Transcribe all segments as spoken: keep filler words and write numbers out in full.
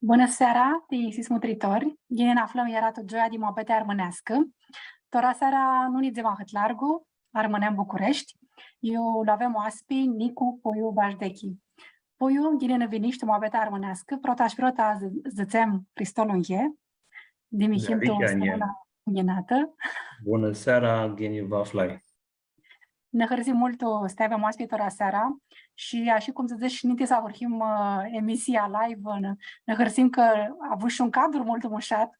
Bunã seara, tinjisits mutritori! Ghini nã aflãm iara tu gioia di muabeti armãneascã. Tora seara nu nidzem ahãt largu, armãnem Bucureshti. Iu lu avem oaspi Nicu Puiu Bajdechi. Puiu, ghini nã vinish tu muabeti armãneascã, prota shi prota dzã-, dzãtsem Hristo lu nghe, di mi him tu sãmãna nginatã. Bunã seara, ghini vã aflai! Nã hãrsim multu s-ti avem oaspi tora seara shi, ashi cum dzãts, ninti s-ahurhim, ã, emisia live, nã, nã hãrsim cã avush shi un cadru multu mushat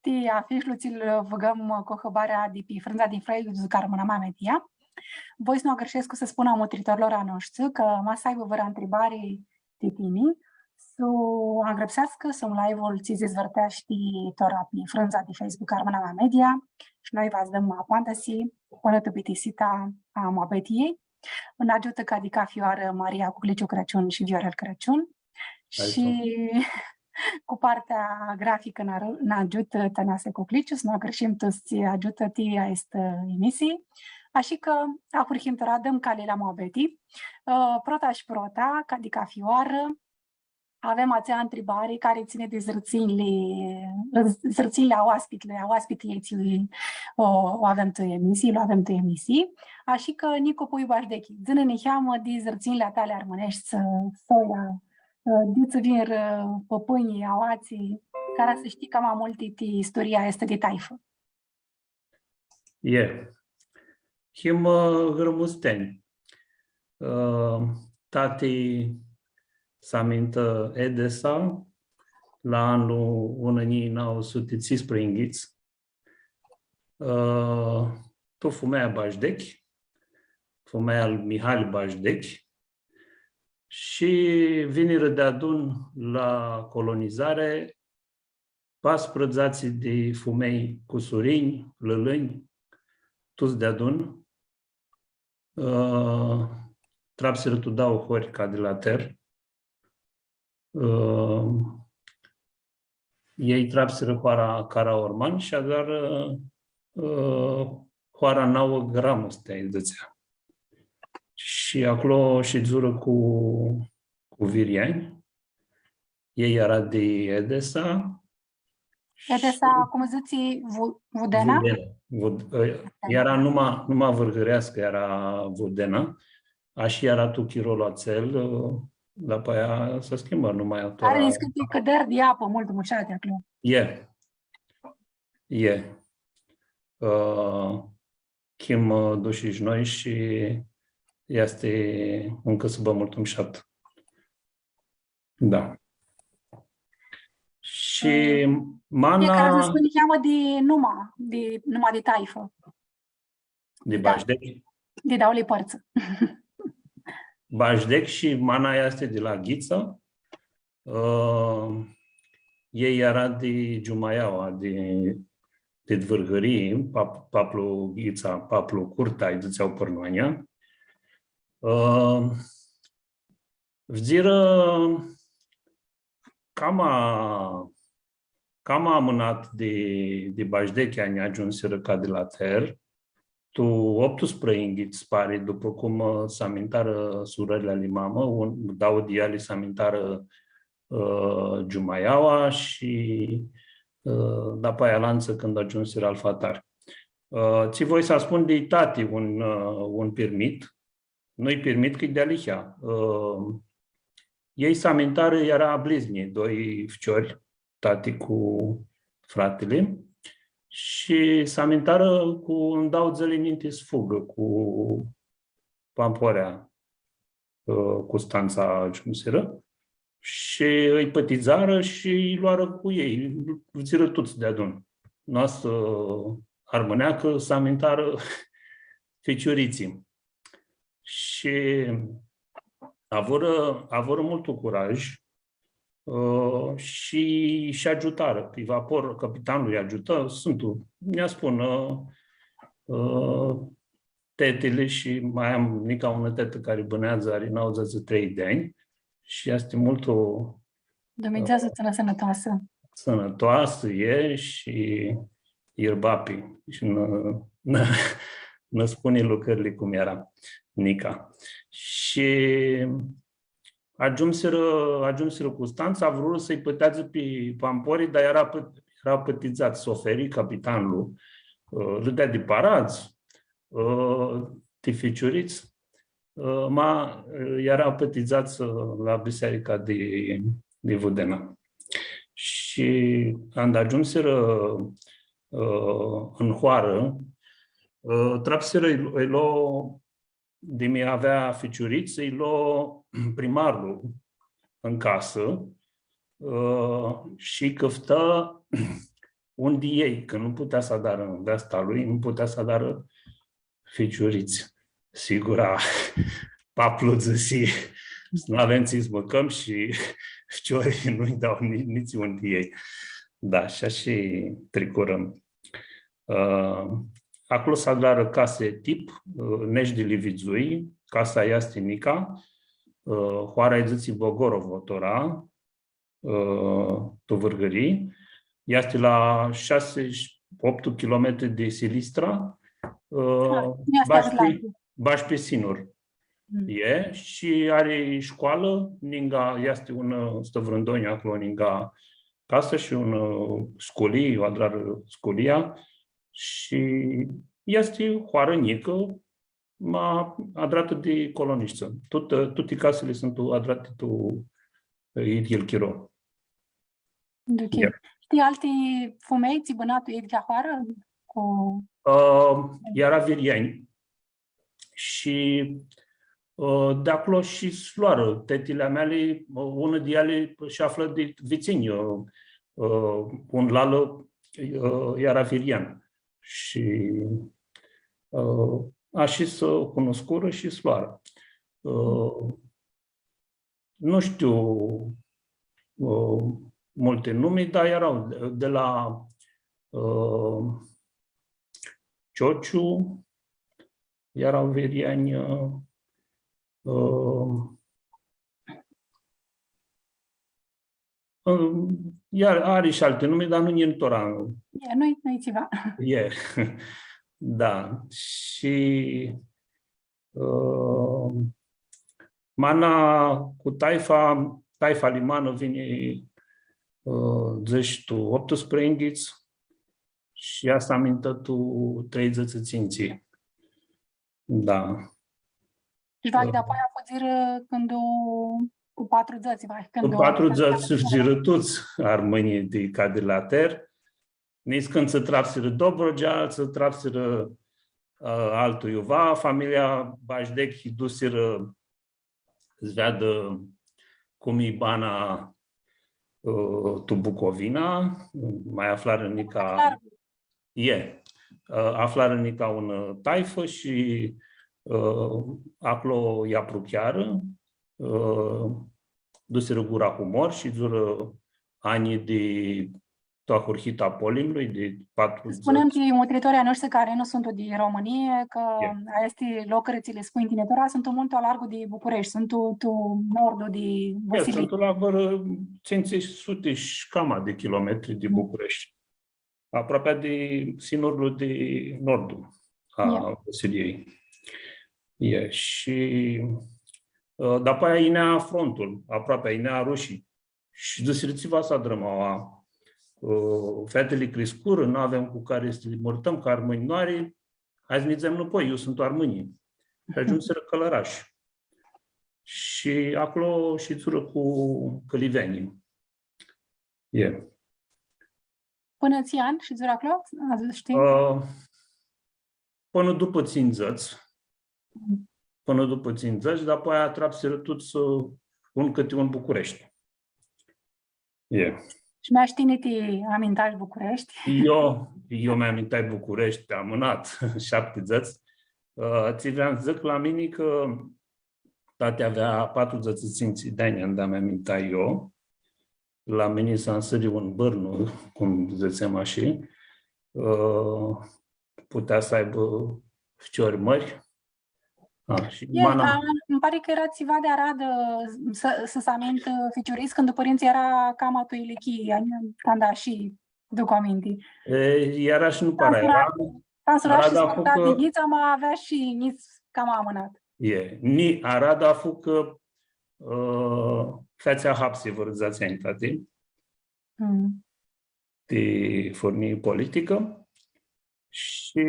ti afishlu tsi-l bãgãm, ã, cu hãbarea di pi frãndza di Facebook Armãnamea Media. Voi s-nu agãrshescu s-spun a mutritorlor a noshtri cã ma s-aibã vãrã ntribari ti tini, s-u angrãpseascã sum live-ul tsi s-dizvãrteashti tora pi frãndza di Facebook Armãnamea Media shi noi va s-dãm apandisi pãnã tu bitisita a muabetiljei. Nã agiutã ca di cafi oarã Maria Cucliciu Crãciun shi Viorel Crãciun. Hai, shi cu partea graficã nã arã-, nã agiutã Tãnase Cucliciu, s-nu agãrshim tuts tsi agiutã ti aestã emisii. Ashi cã ahurhim tora, dãm cali la muabeti. Ã, prota shi prota, ca di cafi oarã, avem atsea ntribari cari tsãni di zãrtsinjli, zãrtsinjli a oaspitljei, a oaspitljei tsi, o, u avem tu emisii, lu avem tu emisii. Ashi cã, Nicu Puiu Bajdechi, dzã-nã niheamã di zãrtsinjli a tali armãneshti, s-, soia, ã, di iu tsã vinirã pãpãnjlji, aoatsi, cara s-shtii cama multi ti isturia aestã di taifã. E. Him, ã, grãmustenj. Ã, tati s-amintã Edesa la anlu unã njilji nauã suti tsisprãyinghits. Ã, tu fumealja Bajdechi, fumealja al Mihali Bajdechi, shi vinirã deadun la colonizari pasprãdzatsi di fumelj, cusurinj, lãlãnj, tuts deadun. Ã, trapsirã tu dauã hori Cadilater. Ã, elj trapsirã hoara Caraorman shi adrarã, ã, hoara nauã Gramustea, lji dzãtsea. Shi aclo shidzurã cu, cu virianj. Elj eara di Edesa. Edesa, shi cum dzãts, Vu-, Vudena? Vudena. Vud-, ã, eara numa, numa vãrgãreascã, eara Vudena. Ashi eara tu chirolu atsel, ã, dapoaia s-schimbã numa, tora. Ari niscãnti cãderi di apã multu mushati aclo. E. E. Ã, him, ã, dushi shi noi shi easti un cãsãbã multu mushat. Da. Shi, ã, mana... E, cara s-spuni, cheamã di numa, di numa di taifã. Di Bajdechi? Di dauli pãrtsã. Bajdechi shi mana easti di la Ghitsã. Ã, elj eara di Giumaiaua, di, di Dvãrgãrii, pap-, paplu Ghitsã, paplu Curta, lji dzãtsea pãrnoanjlji. Ã, fudzirã cama, cama amãnat di, di Bajdechi, nj-agiumsirã Cadilater, tu optusprãyinghits, pari, dupã cum, ã, s-amintarã surãrli ali mamã, un, dauã di eali s-amintarã, ã, Giumaiaua shi, ã, dapoaia alantsã cãndu agiumsirã Alfatari. Ã, tsi voi s-spun di tati un, ã, un pirmit, nu-i pirmit cã-i dealihea. Ã, elj s-amintarã, eara bliznji, doi ficiori, tati cu fratili, shi s-amintarã cu un dauã dzãli ninti s-fugã cu pamporea, ã, Custantsa, agiumsirã, shi ãlj pãtidzarã shi lj-loarã cu elj, fudzirã tuts deadun. Noastrã armãneacã s-amintarã ficiuritslji. Shi avurã, avurã multu curaj, ã, shi, shi agiutarã. Pi vapor, capitanlu lj-agiutã, suntu, nj-aspun, ã, ã, tetili shi ma am nica unã tetã cari bãneadzã, ari nauãdzãts shi trei di anj shi easti multu Dumnidzã s-u tsãnã sãnãtoasã. Sãnãtoasã e shi yirbapi. Shi nã, nã, nã spuni lucrurli cum eara nica. Shi agiumsirã, agiumsirã Custantsa, vrurã s-lji pãteadzã pi pampori, dar eara pãt-, eara pãtidzat, s-oferi capitanlu, ã, lã dea di paradz, ã, ti ficiurits, ã, ma, ã, eara pãtidzat, ã, la bisearica di, di Vudena. Shi anda agiumsirã, ã, tu hoarã, ã, trapsirã, lj-, lj-lo di mi avea ficiurits, lj-lo primarlu tu casã, ã, shi cãftã un di elj, cã nu putea s-adarã nveasta lui, nu putea s-adarã ficiurits. Sigura, paplu dzãsi, s-nu avem tsi s-mãcãm shi ficiorlji nu-lj dau ni-, nitsi un di elj. Da, shi ashi tricurã. Ã, aclo s-adrarã casi tip, ã, nesh di li vidzui, casa easti nica, ã, hoara lji dzãtsi Bogorovo tora, ã, tu Vãrgãrii, easti la shasi, optu kilometri di Silistra, ã, Ah, nu easti bash pi, largu. Bash pi sinur. Mm. E, shi ari shcoalã, ninga, easti un, ã, stã vrãn doi anj aclo, ninga casã shi un, ã, sculii, u adrarã sculia shi easti hoarã njicã, ma adratã di colonishti. Tut-, tuti casili suntu adrati tu, ã, idyul chiro. Ok. Ia. Shtii alti fumelj tsi bãna tu idyea hoarã? Cu Ã, eara virianj. Shi, ã, di aclo shi s-loarã tetili a meali, ã, unã di eali shi aflã di vitsinj, ã, ã, un lalã, ã, eara virian. Shi, ã, ashi s-cunuscurã shi s-loarã. Ã, nu shtiu, ã, multi numi, dar eara di, di la, ã, Ciociu, eara virianj, ã, ã, ã, iar ari shi alti numi, dar nu nj-yin tora. E, nu-i, nu-i tsiva. E. Da. Shi, ã, mana cu taifa, taifa ali manã vini, ã, dzãts tu optusprãyinghits shi ea s-amintã tu treidzãts tsintsi. Da. Shi vahi, ã, dapoaia fudzirã cãndu, cu patrudzãts, vahi, cãndu, cu patrudzãts fudzirã tuts armãnjlji di Cadrilater. Niscãntsã trapsirã Dobrogea, altsã trapsirã, ã, altu iuva, familia Bajdechi dusirã s-veadã cum e bana, ã, tu Bucovina, ma aflarã nica, e, ã, aflarã nica unã taifã shi, ã, aclo lj-apruchearã, ã, dusirã Gura Humor, shidzurã anj di tu ahurhita a polimlui, di patru. Spunem ti mutritorlji a noshtri cari nu suntu di Romãnii, cã aesti locuri tsi li spunj tini tora suntu multu alargu di Bucureshti, suntu tu nordul di vãsilii. Suntu la vãrã tsintsi suti shi cama di kilometri di Bucureshti. Aproapea di sinurlu di nordul a vãsililjei. E, shi, ã, dapoaia yinea frontul, aproapea yinea rushii. Shi dzãsirã, tsi va s-adrãm aua? Ã, featili criscurã, nu avem cu cari s-li mãrtãm, cã armãnj nu ari, hai s-nidzem nãpoi, iu suntu armãnjlji. Shi agiumsirã Cãlãrash. Shi aclo shidzurã cu cãliveanjlji. E. Pãnã tsi an shidzurã aclo? Shtii? Ã, pãnã dupã tsindzãts. Pãnã dupã tsindzãts, dapoaia trapsirã tuts, ã, un cãti un Bucureshti. E. Shi ma shi tini ti amintash Bucureshti? Eu, eu mi amintai Bucureshti, amãnat, shaptidzãts. Ã, tsi vream s-dzãc la mini cã tati avea patrudzãts tsintsi di anj, anda mi amintai eu. La mini s-ansãri un bãrnu, cum dzãtsem ashi, ã, putea s-aibã ficiori mãri. A, shi e, mana, a, nji pari cã eara tsiva di aradã s-, s-, s-amintã ficiurits, cãndu pãrintsãlj eara cama tu ilichii, canda shi duc aminti. E, eara shi nu para, eara, Tansura shi arada fu cã, di njits, ama avea shi njits cama amãnat. E, ni, arada fu cã ã, featsi ahapsi vãrã dzatsi anj, tati, Mm. ti furnii politicã shi,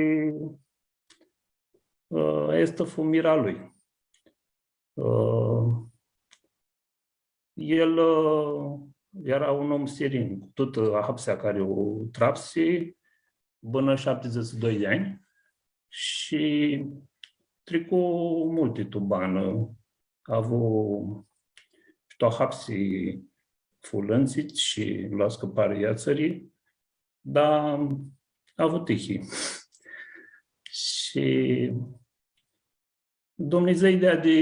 ã, aestã fu mira lui. Ã, el, ã, eara un om sirin, cu tutã ahapsea cari u trapsi, bãnã shaptidzãts shi doi di anj shi tricu multi tu banã. Avu shi tu ahapsi fu lãndzit shi lu ascãparã a tsãrii, dar avu tihi. Shi Dumnidzã lji deadi,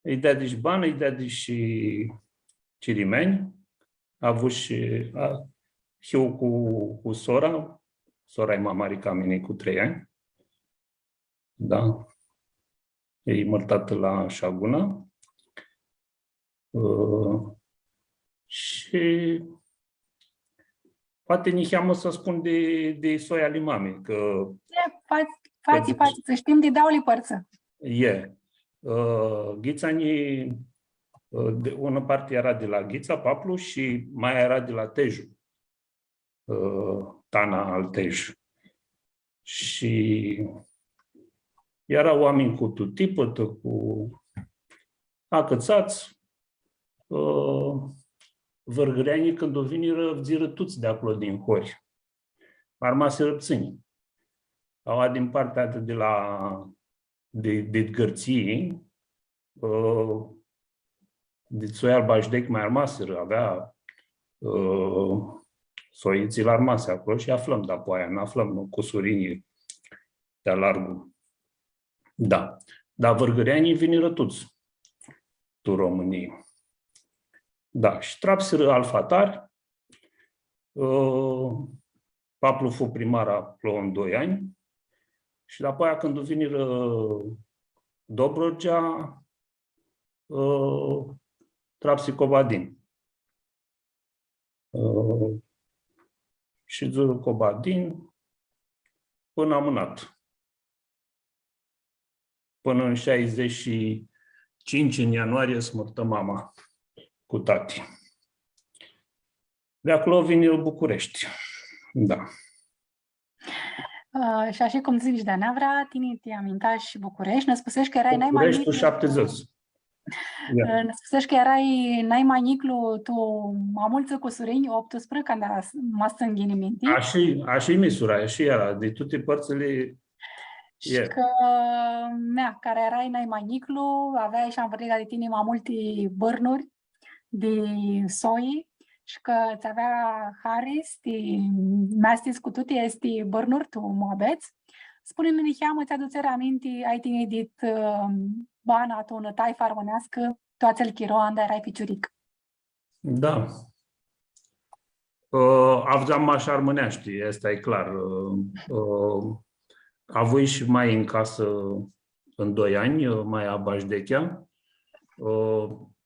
lji deadi shi banã, lji deadi shi cirimeanj, avu shi, a, hiu cu, cu sora, sora-i ma mari ca mini cu trei anj. Da. E mãrtatã la Shaguna. Ã, shi poati niheamã s-spun di, di soia ali mami, cã E, fa-, fatsi, cã fatsi, s-shtim di dauli pãrtsã. E. Ã, Ghitsa nji, ã, di, unã parti eara di la Ghitsa, paplu, shi maia eara di la Teju. Ã, Tana al Tej. Shi eara oaminj cu tutipãtã, cu acãtsats, ã, vãrgãreanjlji, cãndu vinirã, fudzirã tuts di aclo din hori. Armasirã ptsãnj. Aua din partea di la di, di Gãrtsii, ã, di soia al Bajdechi ma armasirã, avea, ã, soi tsi lã armasi aclo shi aflãm, dapoaia, nu aflãm cusurinj di alargu. Da. Dar vãrgãreanjlji vinirã tuts tu Romãnii. Da, shi trapsirã Alfatar, ã, paplu fu primar aclo un doi anj shi dapoaia cãndu vinirã Dobrogea, ã, trapsi Cobadin. Ã, shidzurã Cobadin pãnã amãnat. Pãnã tu shaidzãts shi tsintsi, tu ianuarie, s-mãrtã mama cu tati. Di aclo vinirã Bucureshti. Da. Ã, shi ashi cum dzãts, Danavra, tini ti amintash Bucureshti, nã spusesh cã earai nai ma Bucureshti, njiclu. Shaptidzãts. Ia. Ã, nã spusesh cã earai nai ma njiclu tu ma multsã cusurinj, optusprã, canda s-, ma tsãn ghini minti. Ashi, ashi mi sura, ashi eara, di tuti pãrtsãli. Shi cã, mea, cari earai nai ma njiclu, aveai shi anvãrliga di tini ma multi bãrnuri di soi, shi cã tsã avea hari s-ti meastits cu tuti aesti bãrnuri tu muabets. Spuni-nã niheamã, tsã adutserã aminti ai tini dit, ã, bana tu unã taifã armãneascã, tu atsel chiro anda earai ficiuric. Da. Ã, avdzam mash armãneashti, aestã e clar. Ã, ã, avui shi maia tu casã un doi anj, ã, maia Bajdechea. Ã,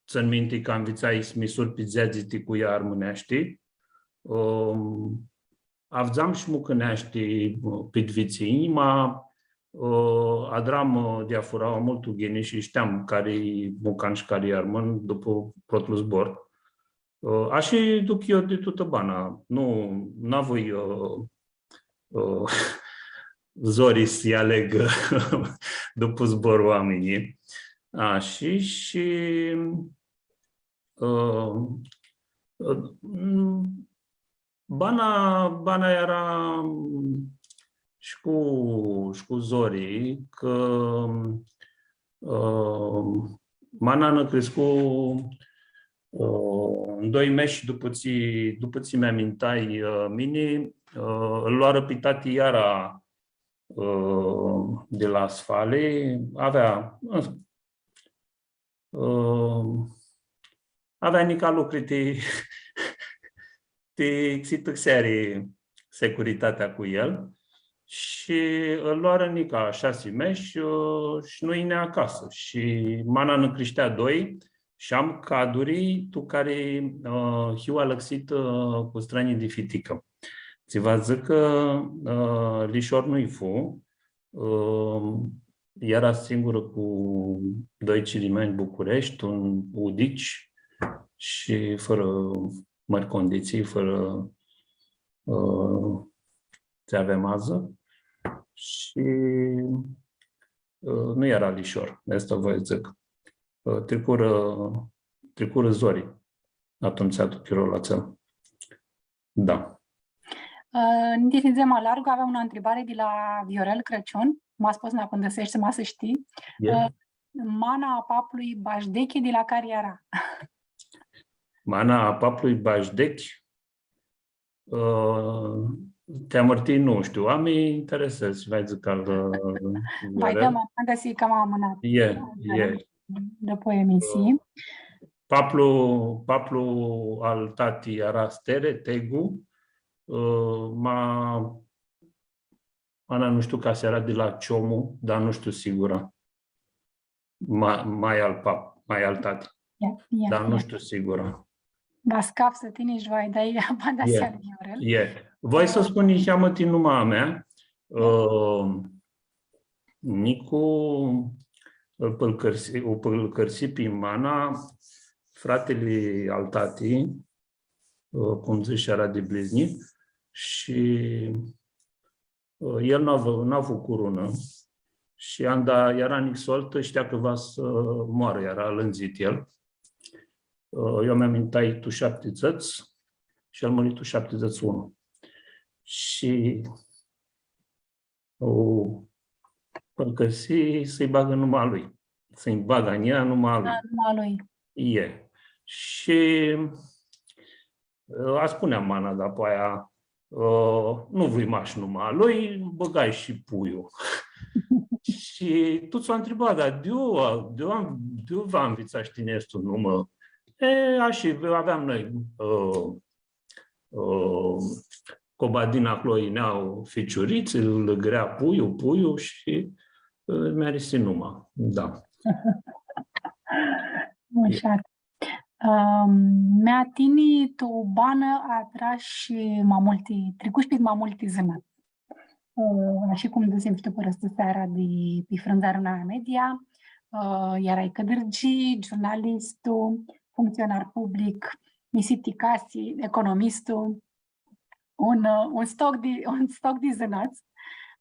tsãn minti cã anvitsai s-mi surpi dzeadziti cu ea armãneashti. Ã, avdzam shi mucãneashti, ã, pit vitsinj, ma, ã, adram, ã, diafuraua multu ghini shi shteam cari mucan shi cari armãn dupã protlu zbor. Ã, ashi duc eu di tutã bana. Nu, n-avui, ã, ã, zori s-lji aleg dupã zbor oaminjlji. Ashi, shi, ã, ã, bana, bana eara, ã, shi cu, shi cu zori, cã, ã, mana nã criscu, ã, doi mesh dupã tsi, dupã tsi mi amintai, ã, mini, ã, ãl loarã pi tati iara, ã, di la s-fali, avea, ã, avea nica lucri ti, ti xitãxeari securitatea cu el shi ãl loarã nica shasi mesh, ã, shi nu yinea acasã. Shi mana nã crishtea doi shi am caduri tu cari, ã, hiu alãxit, ã, cu stranji di fiticã. Tsi va dzãcã, ã, lishor nu-lj fu, ã, eara singurã cu doi cilimeanj Bucureshti, un udici shi fãrã mãri conditsii, fãrã, ã, tsi avem adzã. Shi, ã, nu eara lishor, aestã voi s-dzãc. Ã, tricurã, tricurã zori atumtsea tu chirolu atsel. Da. Ã, nã diftindzem ma largu, avem unã ntribari di la Viorel Crãciun. Ma s-pots s-nã apãndãseshti, ma s-shtii. E. Ã, mana a paplui Bajdechi di la cari eara? Mana a paplui Bajdechi? Ã, ti amãrtii nu shtiu. Am interesez, va dzãc al, ã, Viorel. Vai, da, ma, da, si cama amãnat. E, da, e. Dupã emisii. Ã, paplu, paplu al tati eara Stere, Tegu, ã, ma, mana nu shtiu ca s-eara di la Ciomu, dar nu shtiu sigura. Ma, ma al pap, ma al tati. Ia, ia, dar nu ia. Shtiu sigura. Va s-caftsã tini shi va-lj dai banda. E, seara, Viorel. E. Voi s-spun niheamã ti numa a mea, ã, Nicu, ãl pãlcãrsi-, u pãlcãrsi pi mana, fratili al tati, ã, cum dzãts, eara di bliznji, shi, ã, el n-a avut, n-a avut curunã. Shi anda eara nixol, shtea cã va s-moarã, eara lãndzit el. Ã, eu mi amintai tu shaptidzãts shi el muri tu shaptidzãts unu. Shi u pãlcãrsi s-lji bagã numa a lui. S-lji bagã a njia numa a lui. Da, numa a lui. E. Shi, ã, aspunea mana, dapoaia, ã, nu vrui mash numa a lui, bãgai shi puiu. Shi tuts u ntriba, „Dar di iu, di iu, di iu va nvitsash tini aestã numã?” E, ashi, aveam noi, ã, ã, cobadina aclo yinea ficiurits, lã grea puiu, puiu shi, ã, mi-arisi numa. Da. Mushat. Ãm, mea, tini tu banã adrash ma multi, tricush pi ma multi zãnãts. Ã, ashi cum dzãsim shi tu pãrãstisea di pi frãndza Aruna Media, ã, earai cãdãrgi, giurnalistu, functsionar public, misiti casi, economistu, un, ã, un stoc di, un stoc di zãnãts.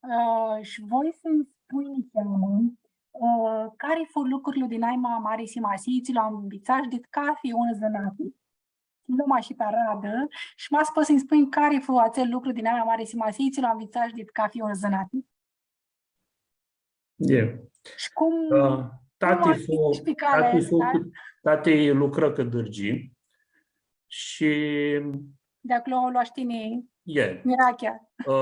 Ã, shi voi s-nji spunj niheamã, ã, cari fu lucrul di naima mari simasii tsi lu anvitsash dit cafi un zãnati? Nu mash pi aradã, shi ma s-pots s-nji spunj cari fu atsel lucru di naima mari simasii tsi lu anvitsash dit cafi un zãnati? E. Shi cum, ã, cum tati fu, atinji pi calea aestã? Tati fu, tati lucrã cãdãrgi shi di aclo loash tini mirachea. Ã,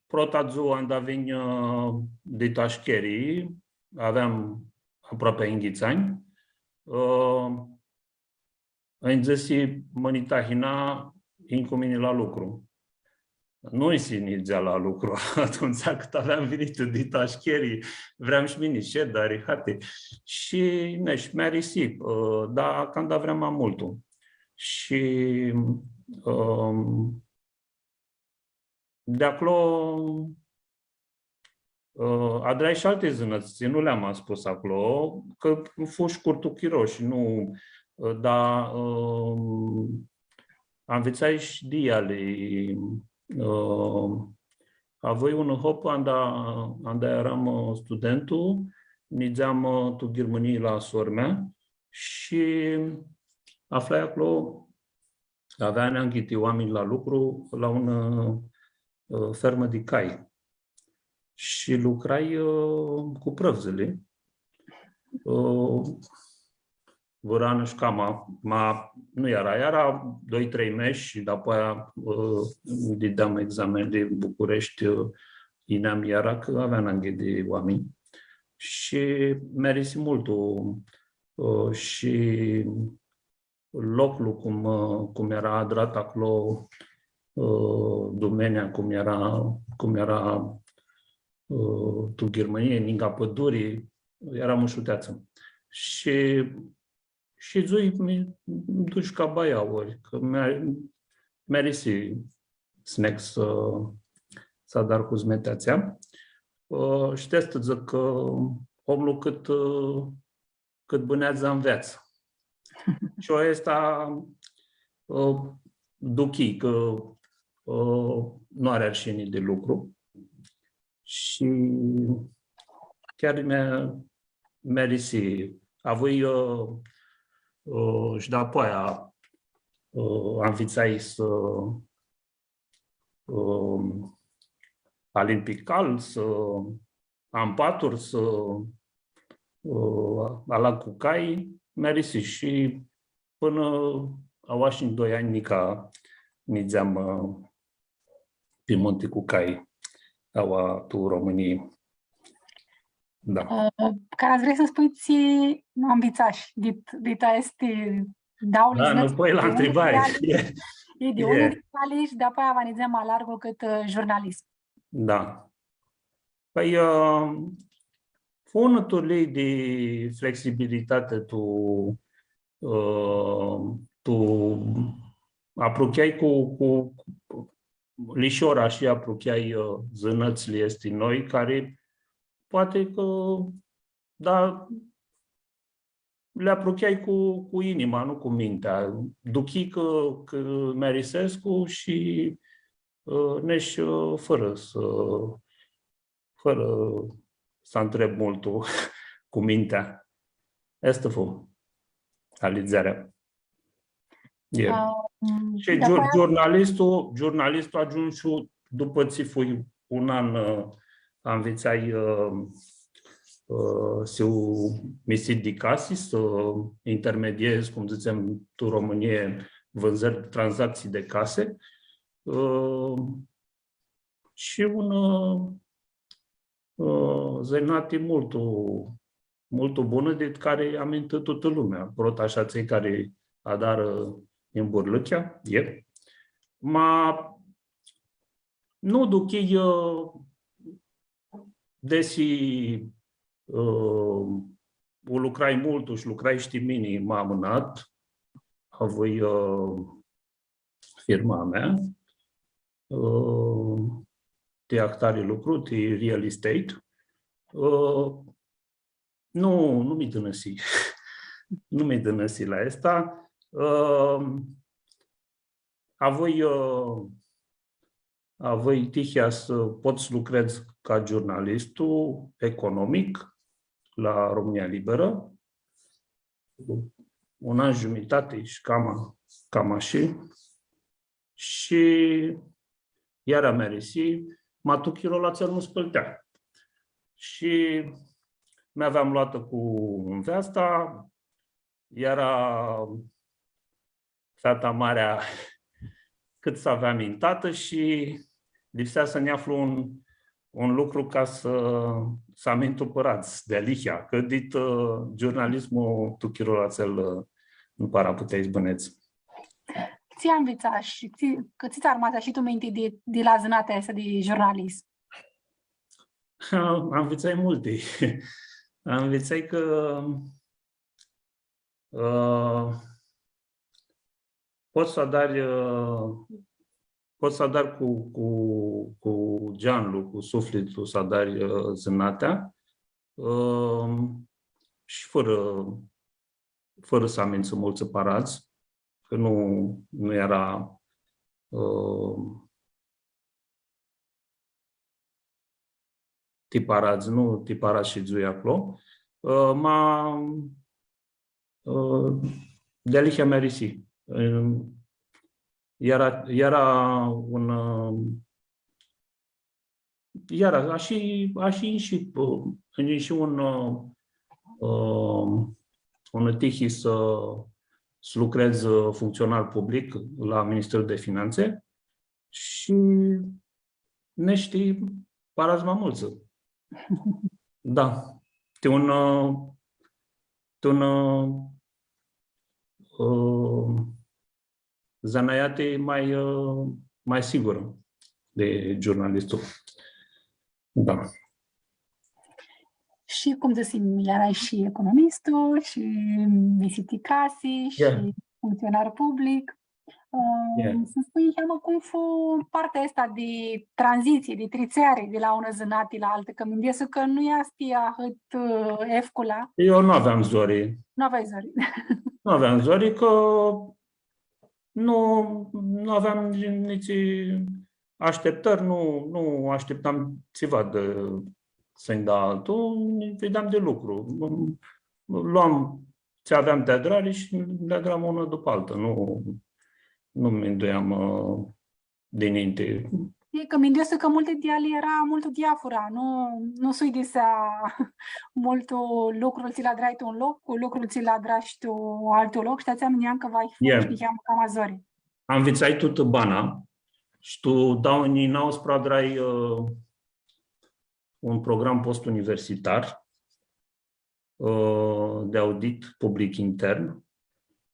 prota dzuã anda vinj, ã, dit ashcheri, aveam aproapi yinghits anj. Ã, Nji dzãsi, „Mãni tahina, yin cu mini la lucru.” Nu nji si nidzea la lucru atumtsea, cãt aveam vinitã dit ashcheri, vream shi mini shed, arihati. Shi, ne, shi mi-arisi, ã, dar canda vream ma multu. Shi, ãm, di aclo, ã, adrai shi alti zãnãts, tsi nu li-am aspus aclo, cã fu shcurtu chiro shi nu, ã, da, ã, anvitsai shi di eali, ã, avui unã hopã, anda, anda earam, ã, studentu, nidzeam, ã, tu Ghirmãnii la sor-mea shi aflai aclo avea ananghi di oaminj la lucru la unã, ã, fermã di cai. Shi lucrai, ã, cu prãvdzãli. Ã, vãrã anã shi cama, ma nu eara, eara doi, trei mesh shi dapoaia, ã, dideam examenili Bucureshti, ã, yineam iara, cã avea ananghi di oaminj. Shi mi-arisi multu, ã, shi loclu cum, ã, cum eara adrat aclo, ã, dumenea, cum eara, cum eara, ã, tu Ghirmãnii, ningã pãduri, eara mushuteatsã. Shi, shi dzãc, mi, mi dush ca baia ori, cã mi, mi-arisi s-neg s-, s-adar huzmetea atsea. ã, shtii, s-dzãc cã omlu cãt, ã, cãt bãneadzã, anveatsã. Shi aestã, ã, duchii cã, ã, nu ari arshini di lucru. Shi chiar mi-, mi-arisi, avui, ã, ã, shi dapoaia, ã, anvitsai s-, ã, alin pi cal, s-am paturi, s-, ã, alag cu cai, mi-arisi shi pãnã aoa shi doi anj nica nidzeam, ã, pi munti cu cai, aoa tu Romãnii. Da. Ã, cara vrei s-spui tsi anvitsash dit, dit aesti dauã... Da, nãpoi la ntribari. E, di unã ntribari shi dapoaia va nidzeam ma largu cãtã, ã, jurnalism. Da. Pãi, ã, fu unã turlii di flexibilitati tu, ã, tu aprucheai cu, cu, cu lishor, ashi, aprucheai, ã, zãnãtsli aesti noi, cari poati cã, da, li aprucheai cu, cu inima, nu cu mintea. Duchii cã, cã mi-arisescu shi, ã, nesh, ã, fãrã s-, fãrã s-antreb multu cu mintea. Aestã fu alidzearea. E. Ã, shi giur-, giurnalistu, giurnalistu agiumshu dupã tsi fui un an, ã, anvitsai, ã, ã, s-hiu misit di casi, s-intermediez, cum dzãtsem tu Romãnii, vãndzãri, tranzactsii di casi. Ã, shi un, ã, ã, zãnati multu, multu bunã, di cari amintã tutã lumea. Prota, ashi, atselj cari adarã nburlãchea, e. Ma nu duchii, ã, desi, ã, u lucrai multu shi lucrai shi ti mini ma amãnat, avui, ã, firma a mea, ã, ti ahtari lucru, ti real estate. Ã, nu, nu mi dãnãsi. Nu mi dãnãsi la aestã. Ã, avui, ã, avui tihea s-pot s-lucredz ca giurnalistu economic la România Liberă. Un an jumãtati shi cama, cama ashi. Shi iara mi-arisi, ma tu chirolu atsel nu s-plãtea. Shi mi aveam loatã cu nveasta, iara feata marea cãt s-avea amintatã shi lipsea s-nj-aflu un, un lucru ca s-, s-amintu pãradz dealihea, cã dit, ã, giurnalismul tu chirolu atsel, ã, nu para puteai s-bãnedz. Tsi anvitsash, tsi, cã tsi tsã armasi shi tu minti di, di la zãnatea aestã di giurnalism? Anvitsai multi. Anvitsai cã Ã, pots s-adari, ã, pots s-adari cu, cu, cu geanlu, cu suflitlu, s-adari, ã, zãnatea, ã, shi fãrã, fãrã s-amintsã multsã paradz, cã nu, nu eara, ã, ti paradz, nu ti paradz shidzui aclo. Ã, ma, ã, dealihea mi-arisi. Ã, iara, iara un, ã, iara, ashi, ashi shi, ã, shi un, ã, ã, un tihi s-, s-lucredz, ã, funcționar public la Ministerul de Finanțe. Shi neshti paradz ma multsã. Da. Ti un, ã, ti un, ã, ã, zanaiati ma, ã, ma sigurã di giurnalistu. Da. Shi, cum dzãsim, earai shi economistu, shi misit ti casi, shi funcționar public. Ã, s-nji spunj niheamã cum fu partea aestã di tranzitsii, di tritseari di la unã zãnati la altã, cã minduescu cã nu easti ahãt, ã, efcula. Eu nu aveam zori. Nu aveai zori. Nu aveam zori, cã nu, nu aveam nitsi ashteptãri, nu, nu ashteptam tsiva di s-nji da altu, nji videam di lucru. Loam tsi aveam di adrari shi li adram unã dupã altã. Nu, nu minduiam, ã, dininti. E cã minduescu cã multi di eali eara multu diafura, nu, nu s-uidisea multu lucrul tsi lu adrai tu un loc cu lucrul tsi lu adrash tu altu loc, shi ti atsea minduiam cã va hibã niheamã cama zori. Anvitsai tutã bana shi tu doauã njilji nauãsprã adrai, ã, un program postuniversitar, ã, di audit public intern.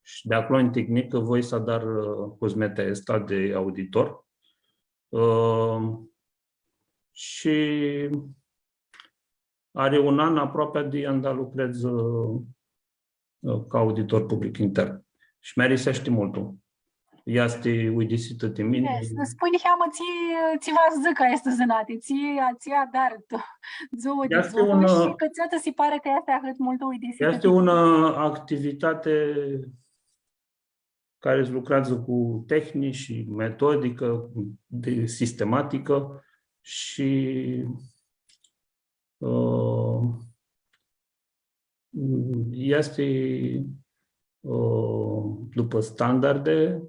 Shi di aclo nj-ticni cã voi s-adar, ã, huzmetea aestã di auditor. Ã, shi ari un an aproapi di anda lucredz, ã, ã, ca auditor public intern. Shi mi-ariseashti multu. Easti uidisitã ti mini. E, s-nji spunj niheamã tsi, tsi va s-dzãcã aestã zãnati, tsi, tsi adarã tu dzuã di dzuã shi cãtse tsã si pari cã easti ahãt multu uidisitã ti mini. Easti unã activitati cari lucreadzã cu tehnii shi metodicã, di sistematicã shi, ã, easti, ã, dupã standarde.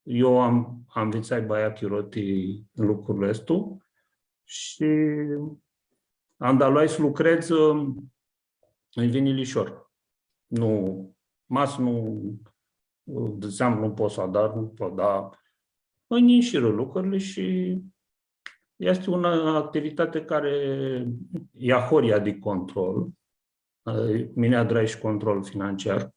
Eu am, am anvitsat baia chiro ti lucrul aestu shi anda loai s-lucredz, ã, nji vini lishor. Nu, ma s-nu, dzãtseam, nu pot s-adar, nu pot, da. Nji inshirã lucrurli shi easti unã activitati cari e ahoryea di control. Mini adrai shi control financiar,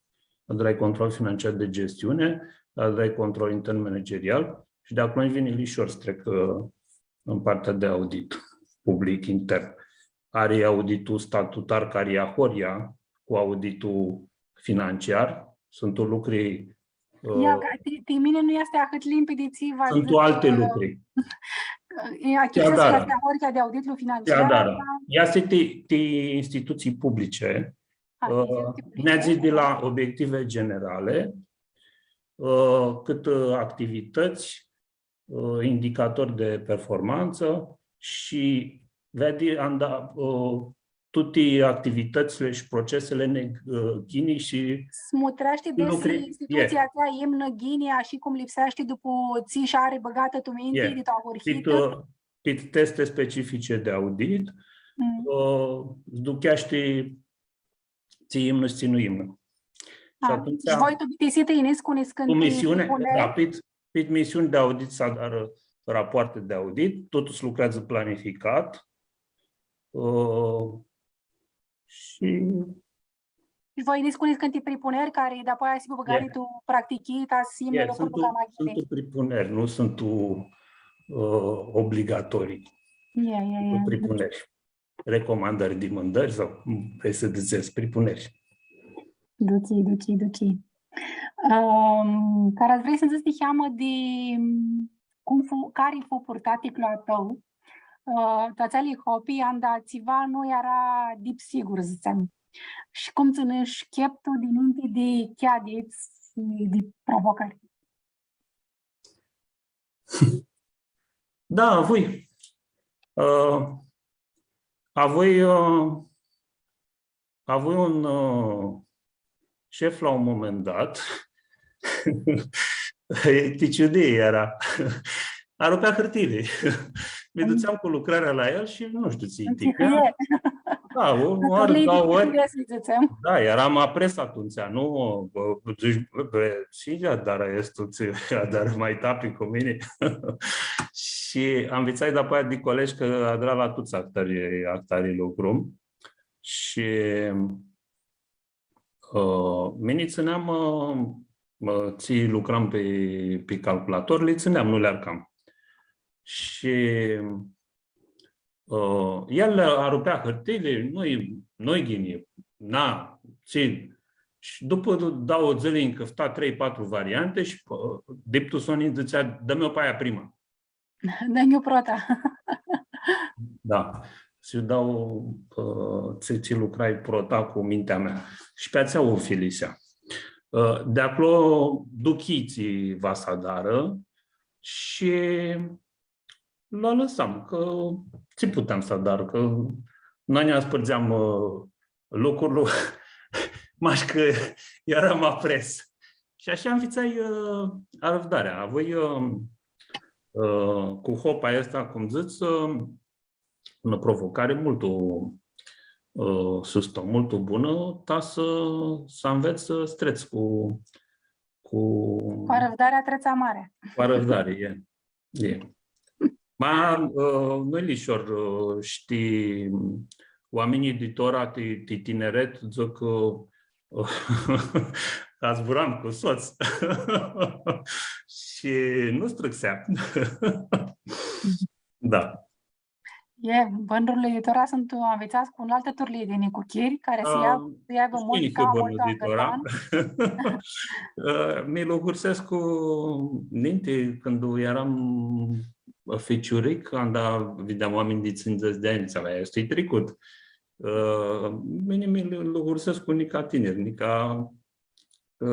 adrai control financiar di gestiuni, adrai control intern managerial shi di aclo nji vini lishor s-trec, ã, tu partea di audit public intern. Ari auditlu statutar cari e ahoryea cu auditlu financiar, suntu lucri, ã, ia, cã ti, ti mini nu easti ahãt limpidi tsi va dzãc, suntu alti lucri. E, achi easti ahoryea di auditlu financiar, da. Easti ti, ti institutsii publice, ã, ti institutsii publice, neadzi di la obiective generale, ã, cãtã, ã, activitãts, ã, indicatori di performantsã shi veadi anda, ã, tuti activitãtsli shi procesili neg, ã, ghini shi s-mutreashti desi lucri, institutsia atsea imnã ghini, ashi cum lipseashti dupã tsi sh-ari bãgatã tu minti di tu ahurhitã. Pit, ã, pit teste specifice di audit, ã, s-ducheashti tsi imnã shi tsi nu imnã. Shi atumtsea, shi voi tu bitisitã yinits cu niscãnti, cu misiuni, da, pit, pit misiuni di audit s-adarã rapoarte di audit, totul s-lucreadzã planificat, ã, shi... Shi voi yinits cu niscãnti pripuneri cari dapoaia s-hibã bãgati tu practichi, ta s-imnã lucrul cama ghini. Suntu pripuneri, nu suntu, ã, obligatorii. Ia, ia, ia. Suntu pripuneri. Recomandãri, dimãndãri sau cum vrei s-dzãts, pripuneri. Duchi, duchi, duchi. Ãm, cara vrei s-nji dzãts niheamã di cum fu, cari fu purtaticlu a tãu, ã, tu atseali hopi, anda tsiva nu eara dip sigur, dzãtsem. Shi cum tsãnushi cheptu dininti di cheadits shi di provocãri? Da, avui. Ã, avui, ã, avui un, ã, shef la un moment dat. Ti ciudii eara. Arupea hãrtiili. Mi dutseam cu lucrarea la el shi nu shtiu tsi-nj ticnea. Da, unã oarã, doauã ori. Da, eram apres atumtsea, nu? Bã, dzãts, bã, bã, shi adarã aestu, tsi adarã ma-i tapi cu mini. Shi anvitsai dapoaia di colegi cã adra la tuts ahtari, ahtari lucru. Shi, ã, mini tsãneam, ã, ã, tsi lucram pi, pi calculator, li tsãneam, nu li arcam. Shi, ã, el arupea hãrtiili, nu-i, nu-i ghini, na, tsi. Shi dupã doauã dzãli ãnj cãfta trei, patru varianti shi, ã, Dip tu soni dzãtsea, „Dã-mi-u pi aia prima.” Dã-nj-u prota. Da. S-lji dau, ã, tsi, tsi lucrai prota cu mintea mea. Shi pi atsea u filisea. Ã, di aclo duchii tsi va s-adarã shi lu alãsam, cã tsi puteam s-adar, cã nu nã aspãrdzeam, ã, lucrul, mash cã earam apres. Shi ashi anvitsai, ã, arãvdarea. Avui, ã, ã, cu hopa aestã, cum dzãts, ã, unã provocari multu, ã, sustã, multu bunã, ta s-, s-anvets s-trets cu, cu Cu arãvdarea trets amarea. Cu arãvdari, e. E. Ma, ã, nu-i lishor, ã, shtii, oaminjlji di tora, ti, ti tineret, dzãc cã, ã, zburam cu sots. Shi nu strãxea. Da. E, bãnjurli di tora suntu anvitsats cu unã altã turlii di nicuchiri, cari s-, ã, ia, s-aibã multu, ca multu di tora. Ã, mi lugursescu ninti, cãndu earam ficiuric, anda videam oaminj di tsindzãts di anj, s-avea, easti tricut. Ã, mini mi lu-, lugursescu nica tiniri, nica, ã,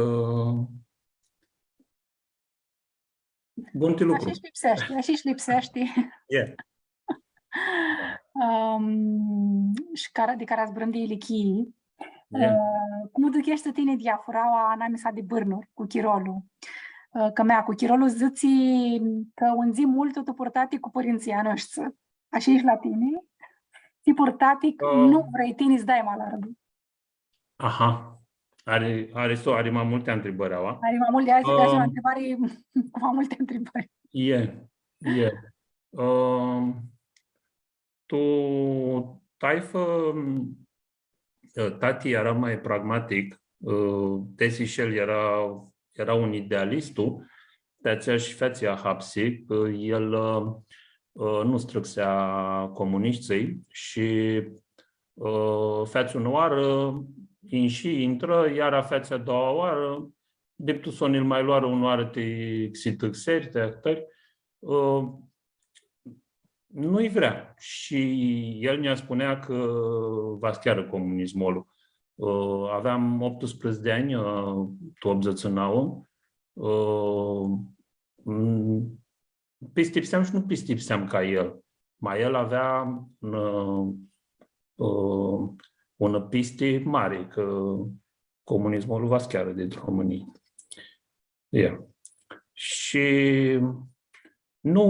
Bun ti lucru. Ashi shi lipseashti, ashi shi lipseashti. E. Ãm, shi cara, di cara zburãm di ilichii, e, ã, cum u ducheshti tini diafuraua anamisa di bãrnuri cu chirolu? Ã, cã mea, cu chirolu dzãtsi cã undzi multu tu purtati cu pãrintsãlj a noshtri. Ashi easti la tini? Ti purtati, ã, nu vrei tini s-dai ma largu. Aha. Ari, ari, so, ari ma multi ntribãri, aua? Ari ma multi, azi, azi, ãm, ntribãri cu ma multi ntribãri. E, e. Ãm, tu taifã, ã, tati eara ma pragmatic, ã, desi shi el eara, eara un idealistu, ti atsea shi featsi ahapsi, cã el, ã, ã, nu strãxea comunishtsãlj shi ã, featsi unã oarã, inshi, intrã, iara featsi a daua oarã, dip tu soni lu ma loarã unã oarã ti xitãxeri, ti ahtãri, ã, nu-lj vrea. Shi el nã spunea cã va s-chearã comunismul. Ã, aveam optsprãdzatsi di anj, ã, tu optzãtsi shi nauã, ã, m-, pistipseam shi nu pistipseam ca el. Ma el avea un, ã, unã pisti mari, cã comunismul va s-chearã di Romãnii. Ia. Shi nu,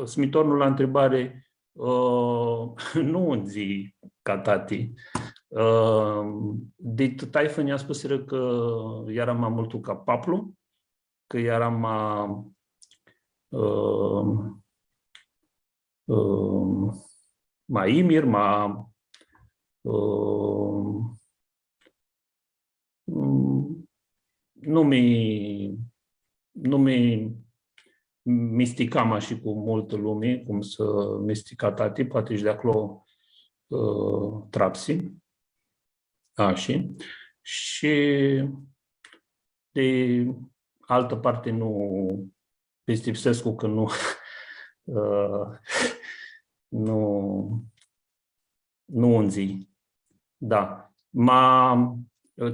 s-mi tornu la ntribari, ã, nu undzi ca tati. Ã, di taifã nã spusirã cã eara ma multu ca paplu, cã eara ma, ã, ã, ma imir, ma, ã, nu mi, nu mi misticam ashi cu multã lumi, cum s-mistica tati, poati shi di aclo, ã, trapsi. Ashi. Shi di altã parti nu pistipsescu cã nu, ã, nu, nu undzi. Da. Ma,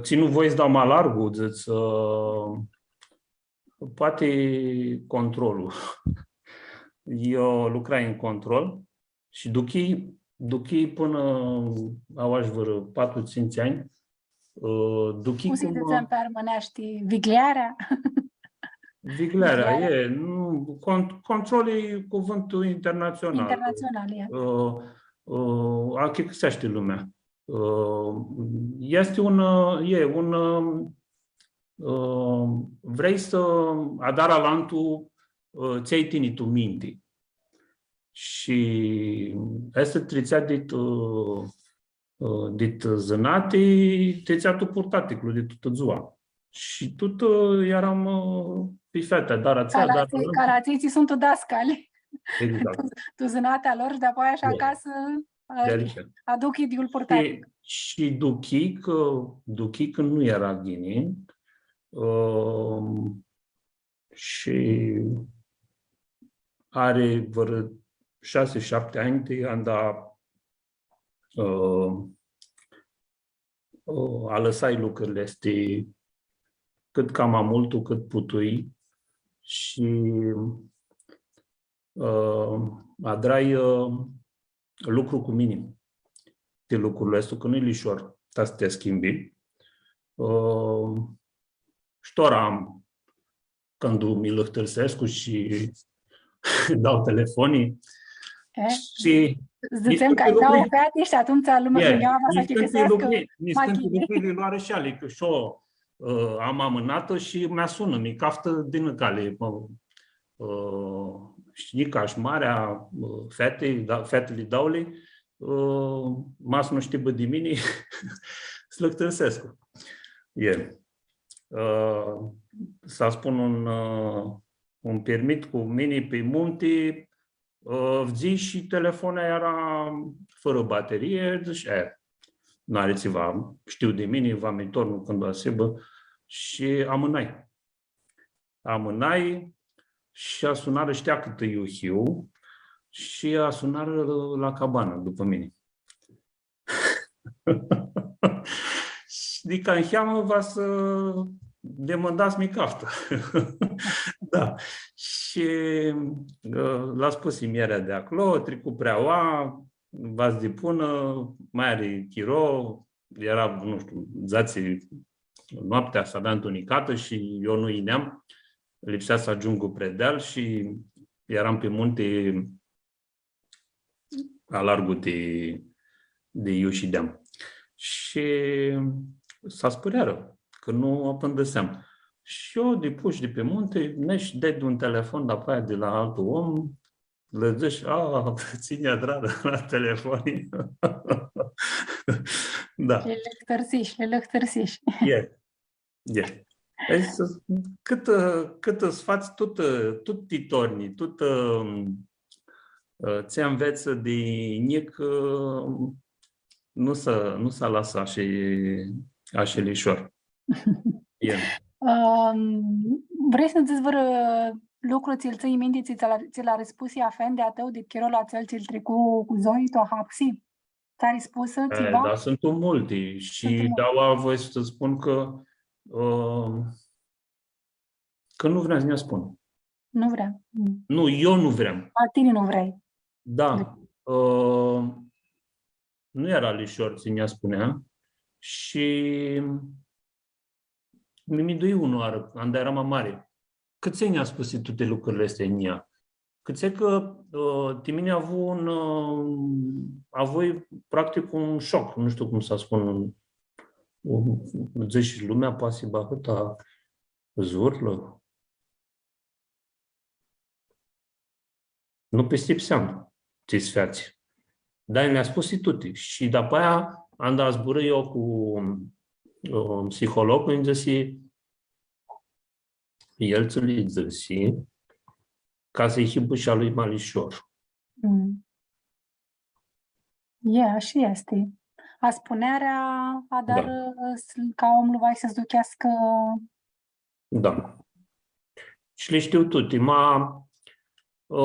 tsi nu voi s-dau ma largu, dzãts, ã, poati controlul. Eu lucrai în control. Shi duchii, duchii pãnã aoa shi vãrã patru, tsintsi anj, ã, duchii cum s-dzãtsi pi armãneashti, viglearea? Viglearea, viglearea. E, nu, con-, control e cuvântul internațional. Internațional, e. Ã, ã, achicãseashti lumea. Ã, easti un, ã, e un, ã, ã, vrei s-adari alantu, ã, tsi ai tini tu minti. Shi aestã tritsea dit, ã, ã, dit zãnati, tritsea tu purtaticlu di tutã dzua. Shi tut, ã, earam, ã, pi feati, dar atsea, dar... Ca la atselj, ca la atselj tsi suntu dascali. Exact. Tu, tu zãnatea lor shi dapoaia shi acasã, ã, aduc idyiul purtatic. Shi, shi duchii cã, duchii cã nu eara ghini, ã, shi ari vãrã shasi, shapti anj di anda, ã, ã, alãsai lucrili aesti cãt cama multu, cãt putui shi, ã, adrai, ã, lucru cu mini ti lucrul aestu, cã nu-i lishor, ta s-ti schimbi. Ã, shi tora am, cãndu mi lãhtãrsescu shi dau telefoni. E? Shi dzãtsem cã ai dauã feati shi atumtsea lumea, e, gãndea va s-achicãseascã machilia. Lucri li loarã shi eali, cã shi eu, ã, am amãnatã shi mi sunã, mi caftã di nãcali, ã, ã, shi njica shi marea, ã, feati, da, featili dauli, ã, ma s-nu shtibã di mini, s-lãhtãrsescu. E. Ã, s-spun un, ã, un pirmith cu mini pi munti, ã, vdzã shi telefonlu eara fãrã baterie, dzãsh, e, n-ari tsiva, shtiu di mini, va mi tornu cãndu va s-hibã, shi amãnai. Amãnai shi asunarã, shtea cãtã iu hiu, shi asunarã la cabanã dupã mini. Shi di ca niheamã va s-demãnda s-mi caftã. Da. Shi, ã, lã spusi muljearea di aclo, tricu prea aua, va s-dipunã, ma ari chiro, eara, nu shtiu, dzatsi noaptea, s-avea ntunicatã shi eu nu yineam, lipsea s-agiungu pre deal shi earam pi munti, alargu di, di iu shideam. Shi s-aspãrearã, cã nu apãndãseam. Shi eu, dipush di pi munti, nesh ded un telefon dapoaia di la altu om, lã dzãsh, a, tsi nj-adrarã la telefoni. Da. Li lãhtãrsish, li lãhtãrsish. E. E. Cãtã, cãtã s-fats tut, tut ti tornji, tut, ã, ã, tsi anvets di njic, ã, nu s-, nu s-alasã ashi, ashi lishor. E. Ãm, vrei s-nã dzãts vãrã lucru tsi-l tsãnj minti, tsi, tsi l-a, tsi l-a spusi afendi a tãu di chirolu atsel tsi-l tricu cu Zoe, tu ahapsi? Ts-ari spusã tsiva? E, da, suntu multi. Shi suntu multi. Daua voi s-spun cã, ã, cã nu vream s-nj-u spun. Nu vrea. Mm. Nu, eu nu vream. A, tini nu vrei. Da. Da. Ã, nu eara lishor tsi nj-u spunea. Shi mi, mi mindui unãoarã, anda earam ma mari. Cãtse nj-u spusi tuti lucrili aesti njia? Cãtse cã, ã, ti mini avu un, ã, avui practic un shoc, nu shtiu cum s-spun, un, dzãts, lumea poati s-hibã ahãtã zvurlã? Nu pistipseam tsi s-featsi. Dar nj-li spusi tuti. Shi dapoaia, anda zburãi eu cu, ã, psihologlu, nji dzãsi, el tsã li dzãsi ca s-lji hibã shi a lui ma lishor. Mm. E, ashi easti. Aspunearea adarã, da, s-, ca omlu va s-ducheascã. Da. Shi li shtiu tuti, ma, ã,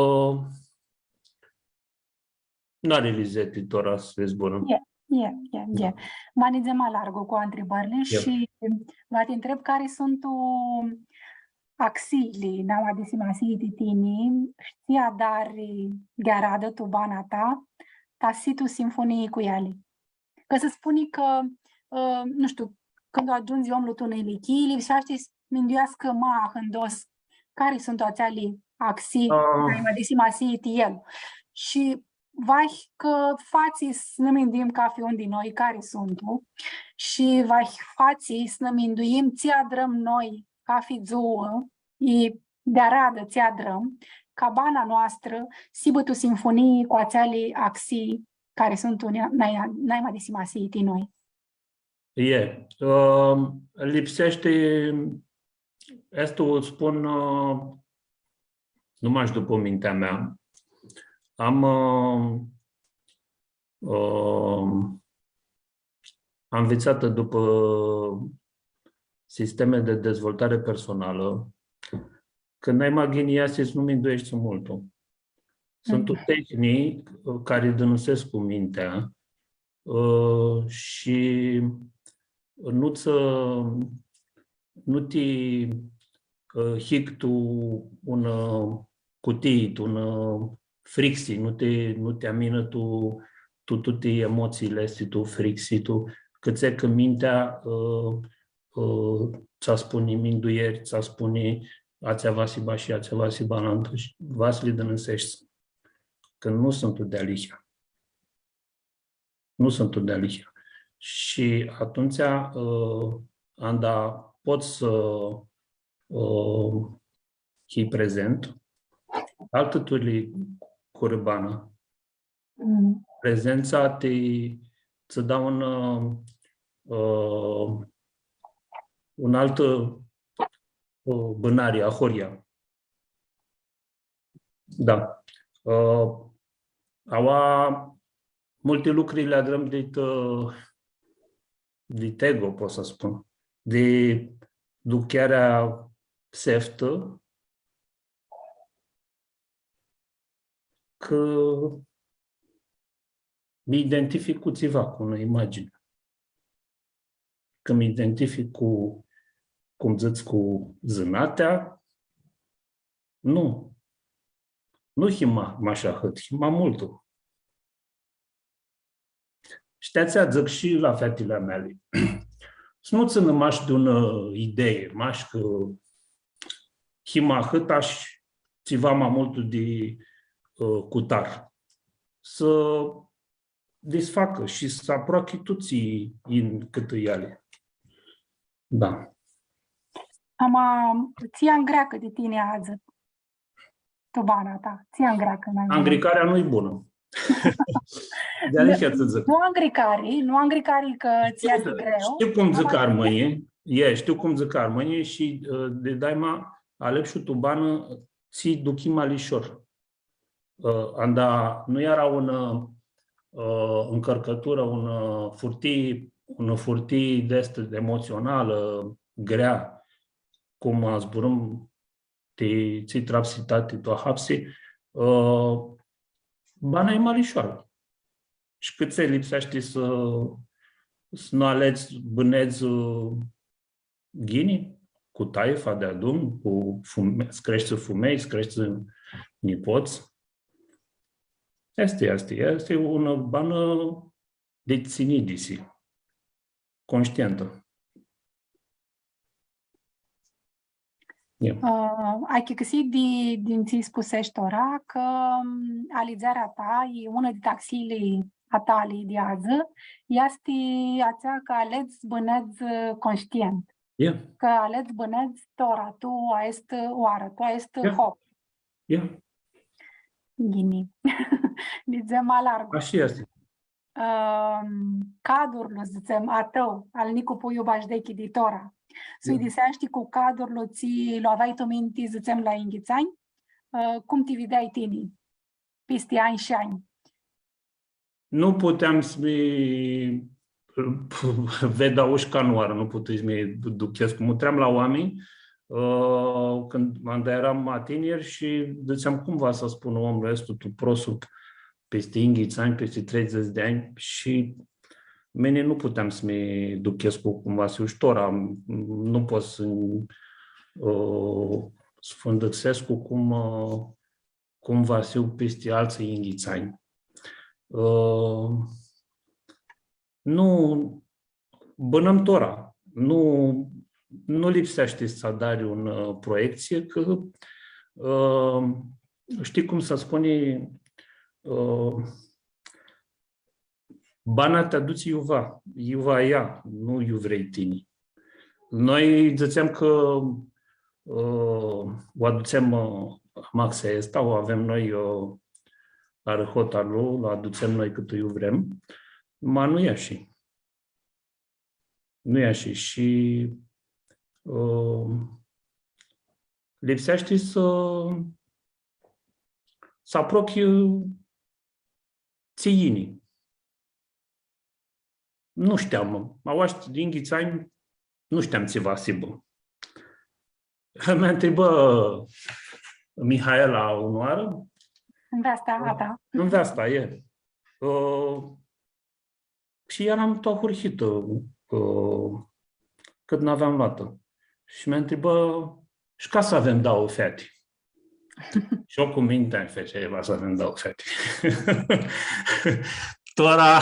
n-ari lizeti tora s-li zburãm. E, e, e, e. Da. Va nidzem ma largu cu ntribãrli, e, shi va ti ntreb cari suntu axiili, naima di simasii ti tini, shi tsi adari di aradã tu bana ta, ta s-hii tu sinfunii cu eali. Cã s-spuni cã, ã, nu shtiu, cãndu agiundzi omlu tu unã ilichii, lipseashti s-mindueascã ma ahãndos cari suntu atseali axii, ã, naima di simasii ti el. Shi vahi cã fatsi s-nã minduim cafi un di noi cari suntu, shi vahi fatsi s-nã minduim tsi adrãm noi cafi dzuã, i di aradã tsi adrãm, ca bana noastrã s-hibã tu sinfunii cu atseali axii cari suntu nai-, nai-, naima di simasii ti noi. E, ã, lipseashti, aestã u spun, ã, nu mash dupã mintea mea. Am, ã, ã, anvitsatã dupã sisteme di dezvoltare personalã, Cã nai ma ghini easti s-nu mindueshti multu. Suntu tehnii cari dãnãsescu mintea, ã, shi nu tsã, nu ti, ã, hig tu unã cutii, tu unã frictsii, nu ti, nu ti aminã tu, tu tuti emotsiili aesti, tu frictsii, tu, cãtse cã mintea, ã, ã, tsã spuni mindueri, tsã spuni atsea va s-hibã shi atsea va s-hibã alantã shi va s-li dãnãseshti. Cã nu suntu dealihea. Nu suntu dealihea. Shi atumtsea, ã, anda pots s-, ã, hii prezent, altã turlii curã bana. Mm. Prezentsa ti, tsã da un, ã, ã, un altã, ã, bãnari, ahoryea. Da. Ã, aua, multi lucri li adrãm dit, ã, dit ego, pot s-spun, di duchearea pseftã, cã mi identific cu tsiva, cu unã imagini. Cã mi identific cu, cum dzãts, cu zãnatea, nu. Nu him ma, mash ahãt, him ma multu. Shi ti atsea dzãc shi la featili a meali. S-nu tsãnã mash di unã idee, mash cã him ahãta shi tsiva ma multu di, ã, cutar. S-disfacã shi s-aproachi tuts in cãtã eali. Da. Ama, tsi angreacã di tini adzã? Tu bana ta, tsi angreacã nai ma multu? Angricarea nu-i bunã. Di-aia tsã dzãc. Nu angricari, nu angricari cã tsi easti greu. Shtiu cum dzãc armãnjlji, e, shtiu cum dzãc armãnjlji shi, ã, di daima alepshu tu banã tsi duchii ma lishor. Ã, anda nu eara unã, ã, ãncãrcãturã, unã furtii, unã furtii di aestã emotsionalã, grea, cum zburãm ti, tsi trapsi tati tu ahapsi, ã, bana e ma lishoarã. Shi cãtse lipseashti s-, s-nu aledz, bãnedz, ã, ghini, cu taifa deadun, cu fume-, s-creshti fumei, s-creshti nipots. Easti, easti, easti unã banã di tsinidisi, conshtientã. Ia. Ã, achicãsii di, di tsi spuseshi tora, cã, m, alidzearea ta e unã di axiili a tali di adzã, easti atsea cã aledz bãnedz, ã, conshtientã. Ia. Cã aledz bãnedz tora, tu aestã oarã, tu aestã hop. Ia. Ghini. Nidzem ma largu. Ashi easti. Ãm, cadurlu, dzãtsem, a tãu, al Nicu Puiu Bajdechi di tora, s-uidiseashti cu cadurlu tsi lu aveai tu minti, dzãtsem, la yinghits anj, ã, cum ti videai tini pisti anj shi anj? Nu puteam s-mi ved aush ca nu eara, nu puteam s-mi duchescu. Mutream la oaminj, ã, cãndu, anda earam ma tinir shi dzãtseam, cum va s-spunã omlu aestu tu prosop pisti yinghits anj, pisti treidzãts di anj, shi mini nu puteam s-mi duchescu cum va s-hiu shi tora, nu pot s-, ã, s-fãndãxescu cum, ã, cum va s-hiu pisti altsã yinghits anj. Ã, nu, bãnãm tora. Nu, nu lipseashti s-adari un, ã, proiectsii, cã, ã, shtii cum s-spuni, ã, bana ti adutsi iuva, iuva ea, nu iu vrei tini. Noi dzãtsem cã, ã, u adutsem, ã, amaxea aestã, u avem noi, ã, arãhota lui, lu adutsem noi cãtã iu vrem, ma nu e ashi. Nu e ashi. Shi, ã, lipseashti s-, s-aprochi tsi yini. Nu shteam, aoa shi di yinghits anj, nu shteam tsi va s-hibã. Mi ntribã Mihaela unãoarã. Nveasta a ta. Nveasta, e. Ã, shi earam tu ahurhitã, ã, cãt n-aveam loatã. Shi mi ntribã, „Shi ca s-avem dauã feati?” Shi eu cu mintea, „Featsi, va s-avem dauã feati.” Tora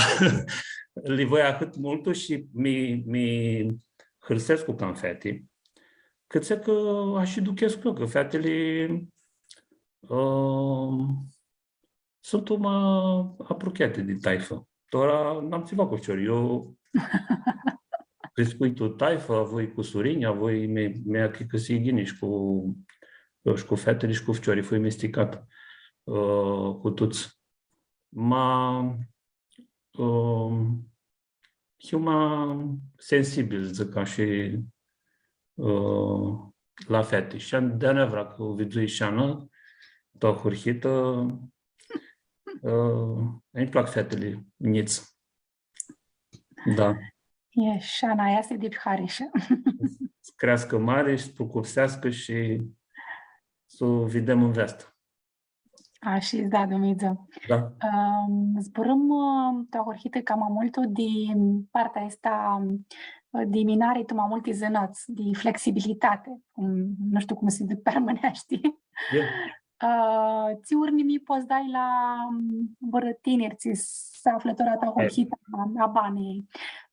li voi ahãt multu shi mi, mi hãrsescu cã am feati. Cãtse cã ashi duchescu eu, cã featili, ã, suntu ma aprucheati di taifã. Tora n-am tsiva cu ficiori. Eu criscui tu taifã, avui cusurinj, avui, mi, mi achicãsii ghini shi cu, shi cu featili shi cu ficiori, fui misticat, ã, cu tuts. Ma, ã, hiu ma sensibil, dzãc ashi, ã, la feati. Shi di-aneavra cã u vidzui Shana, tu ahurhitã, ã, nji plac featili njits. Da. E, Shana easti di hari shi s-creascã mari, s-prucupseascã shi s-u videm nveastã. Ashi, da, Dumnidzã. Da. Ãm, zburãm, ãm, tu ahurhitã cama multu di partea aestã, ãm, di minari tu ma multi zãnãts, di flexibilitati, cum, nu shtiu cum s-dzãc pi armãneashti. E. Ã, tsi urnimii pots s-dai la, ãm, vãrã tiniri tsi s-aflã tora tu ahurhitã a, a banãljei.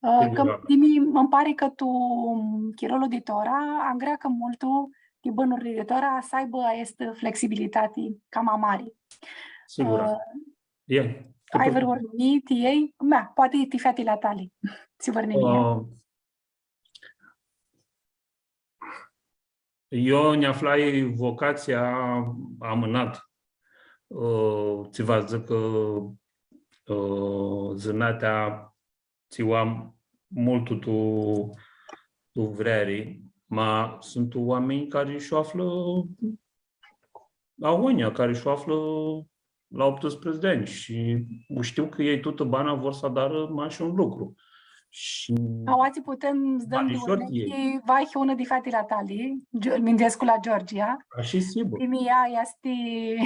Ã, cã, sigura, di mini nji pari cã tu, ãm, chirolu di tora, angreacã multu ti bãnurli di tora s-aibã aestã flexibilitati cama mari. Sigura. Ã, e, ai vãrã urnimii ti elj? Mea, poati ti featili a tali. Tsi vãrã urnimii? Ã, eu nj-aflai vocatsia amãnat. Ã, tsi va s-dzãcã, ã, zãnatea tsi u am multu tu, tu vreari, ma suntu oaminj cari sh-u aflã agonja, cari sh-u aflã la optsprãdzatsi di anj shi u shtiu cã elj tutã bana vor s-adarã mash un lucru. Shi aoatsi putem s-dãm di urnechii, vahi unã di featili a tali, Gio-, minduescu la Georgia. Ashi, sigur. Tini ea easti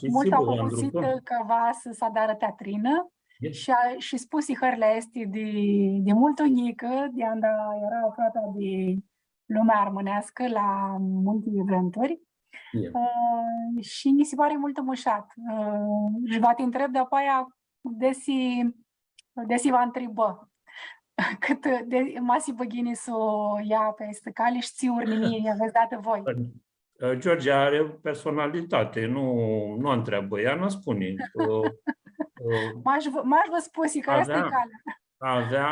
multu ahurhitã cã va s-adarã teatrinã. Shi a, shi spusi hãrli aesti di, di multu njicã, di anda eara aproapea di lumea armãneascã la multi eventuri. Ã, shi nji si pari multu mushat. Ã, shi va ti ntreb dapoaia desi, desi va ntribã. Cãt di, ma s-hibã ghini s-u ia pi aestã cali shi tsi urnimii avets datã voi. Ã, George ari personalitati, nu, nu ntreabã, ea nã spuni. Ã, ã, mash vã, mash vã spusi cã aestã e calea. Avea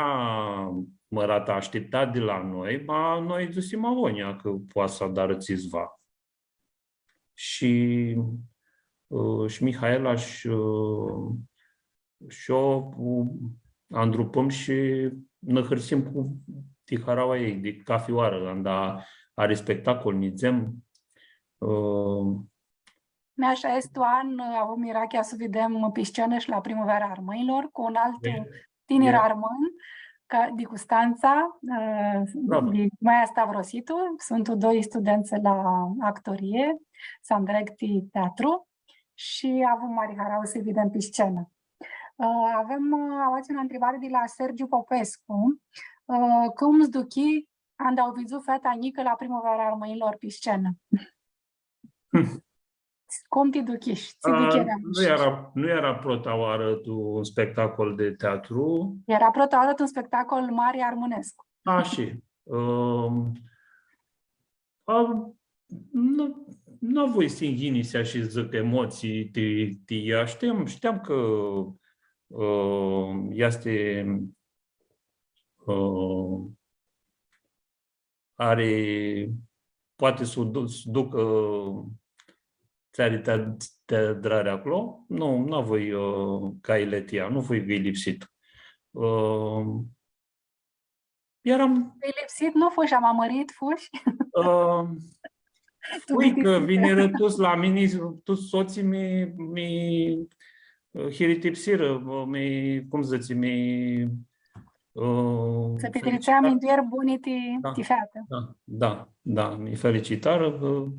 mãrata ashtiptat di la noi, ma noi dzãsim agonja cã poati s-adarã tsiva. Shi, ã, shi Mihaela shi, ã, shi eu, ã, andrupãm shi nã hãrsim cu tiharaua ei, di cafi oarã, anda ari spectacol, nidzem. Ã, Nã, shi aestu an, ã, avum mirachea s-u videm pi scenã shi la Primuveara Armãnjlor, cu un altu tinir armãn, ca, di Custantsa, ã, di Maia Stavrositu, suntu doi studentsã la actorie, s-andreg ti teatru, shi avum mari harauã s-u videm pi scenã. Ã, avem, ã, aoatsi unã ntribari di la Sergiu Popescu. Ã, cum s-duchi anda u vidzu feata njicã la Primuveara Armãnjlor pi scenã? Cum ti duchish? Tsi ducheri avush? Nu eara, nu eara prota oarã tu un spectacol di teatru. Eara prota oarã tu un spectacol mari armãnescu. Ashi. Ãm, a, nu, nu avui s-nj-yini s-dzãc emotsii ti, ti ea. Shteam, shteam cã, ã, easti, ã, ari, poati s-u du-, s-ducã, ã, tsi ari ti, ti adrari aclo. Nu, nu avui, ã, ca iletia, nu fui gãilipsit. Ã, earam... Gãilipsit nu fushi, ama amãrit fushi? Ã, fui cã vinirã tuts la mini, tuts sotslji mi, mi, ã, hiritipsirã, mi, cum dzãts, mi, Ã, s-petritseam felicitari. Mindueri buni ti, da, ti featã. Da, da, da, mi felicitarã, ã,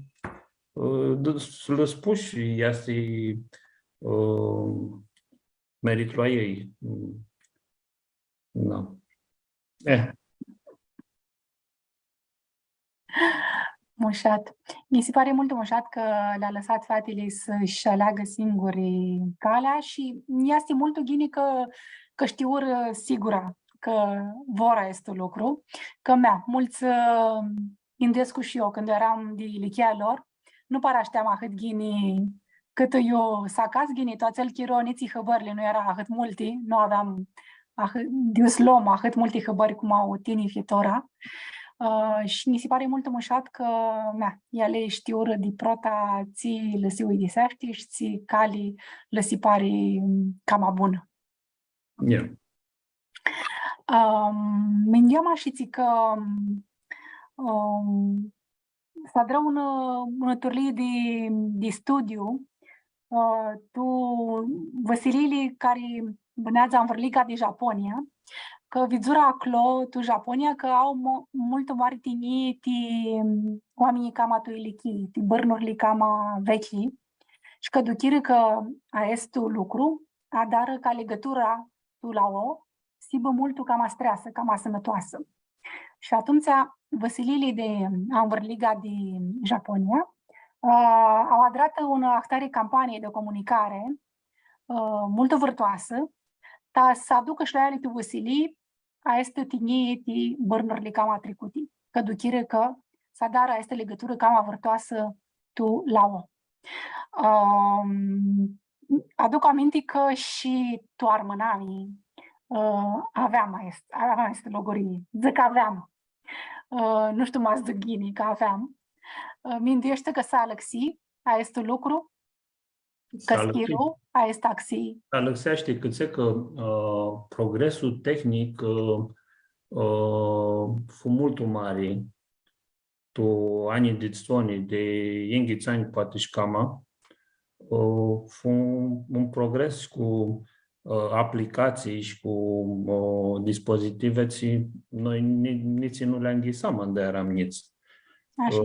ã, d-, s-lã spush, easti, ã, meritlu a ljei. Da. Eh. Mushat. Mi si pari multu mushat cã li alãsat featili s-sh-aleagã singuri calea shi easti multu ghini cã, cã shtiurã sigura cã vor aestu lucru, cã mea, multsã, ã, minduescu shi eu, cãndu earam di ilichia lor, nu para shteam ahãt ghini cãtã iu s-acats ghini, tu atsel chiro nitsi hãbãrli nu eara ahãt multi, nu aveam ahã-, di iu s-lom ahãt multi hãbãri cum au tinirlji tora. Ã, shi nji si pari multu mushat cã, mea, eali shtiurã di prota tsi lã si uidiseashti shi tsi cali lã si pari cama bunã. Ie. Ãm, minduiam ashitsi cã, ãm, s-adrã unã, unã turlii di, di studiu, ã, tu vãsiliili cari bãneadzã anvãrliga di Japonia, cã vidzurã aclo, tu Japonia, cã au mo-, multu mari tinjii ti oaminjlji cama tu ilichii, ti bãrnurli cama veclji, shi cã duchirã cã aestu lucru adarã ca ligãtura tu lao s-hibã multu cama streasã, cama sãnãtoasã. Shi atumtsea, vãsiliili di anvãrliga di Japonia, ã, au adratã unã ahtari campanii di comunicari, ã, multu vãrtoasã, ta s-aducã shi la eali tu vãsilii aestã tinjii ti bãrnurli cama tricuti, cã duchirã cã s-adarã aestã ligãturã cama vãrtoasã tu lao. Ãm, aduc aminti cã shi tu armãnami, ã, aveam aest-, aveam aestã lugurii. Dzãc cã aveam. Ã, nu shtiu ma s-dzãc ghini cã aveam. Ã, mindueshti cã s-alãxi aestu lucru? S-alãxi. Cã s-chiro aestã axii. S-alãxeashti, cãtse cã, ã, progresul tehnic, ã, ã, fu multu mari. Tu anjlji dit soni, di yinghits anj, poati shi cama, ã, fu un, un progres cu, ã, aplicatsii shi cu, ã, dispozitive tsi noi ni-, nitsi nu li anyisam anda earam njits. Ashi. Ã,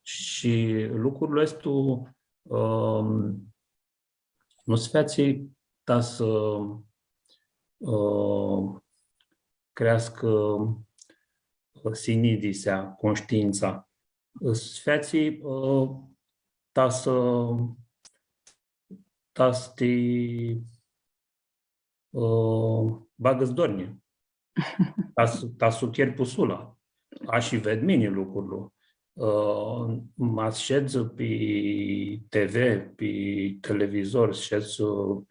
shi lucrul aestu, ã, nu s-featsi ta s-, ã, creascã, ã, sinidisea, conshtiintsa. S-featsi, ã, ta s-, ta s-ti, ã, bagã s-dornji. Ta s-, ta s-u cheri pusula. Ashi ved mini lucrul. Ã, ma s-shedz pi T V, pi televizor, s-shedz, ã,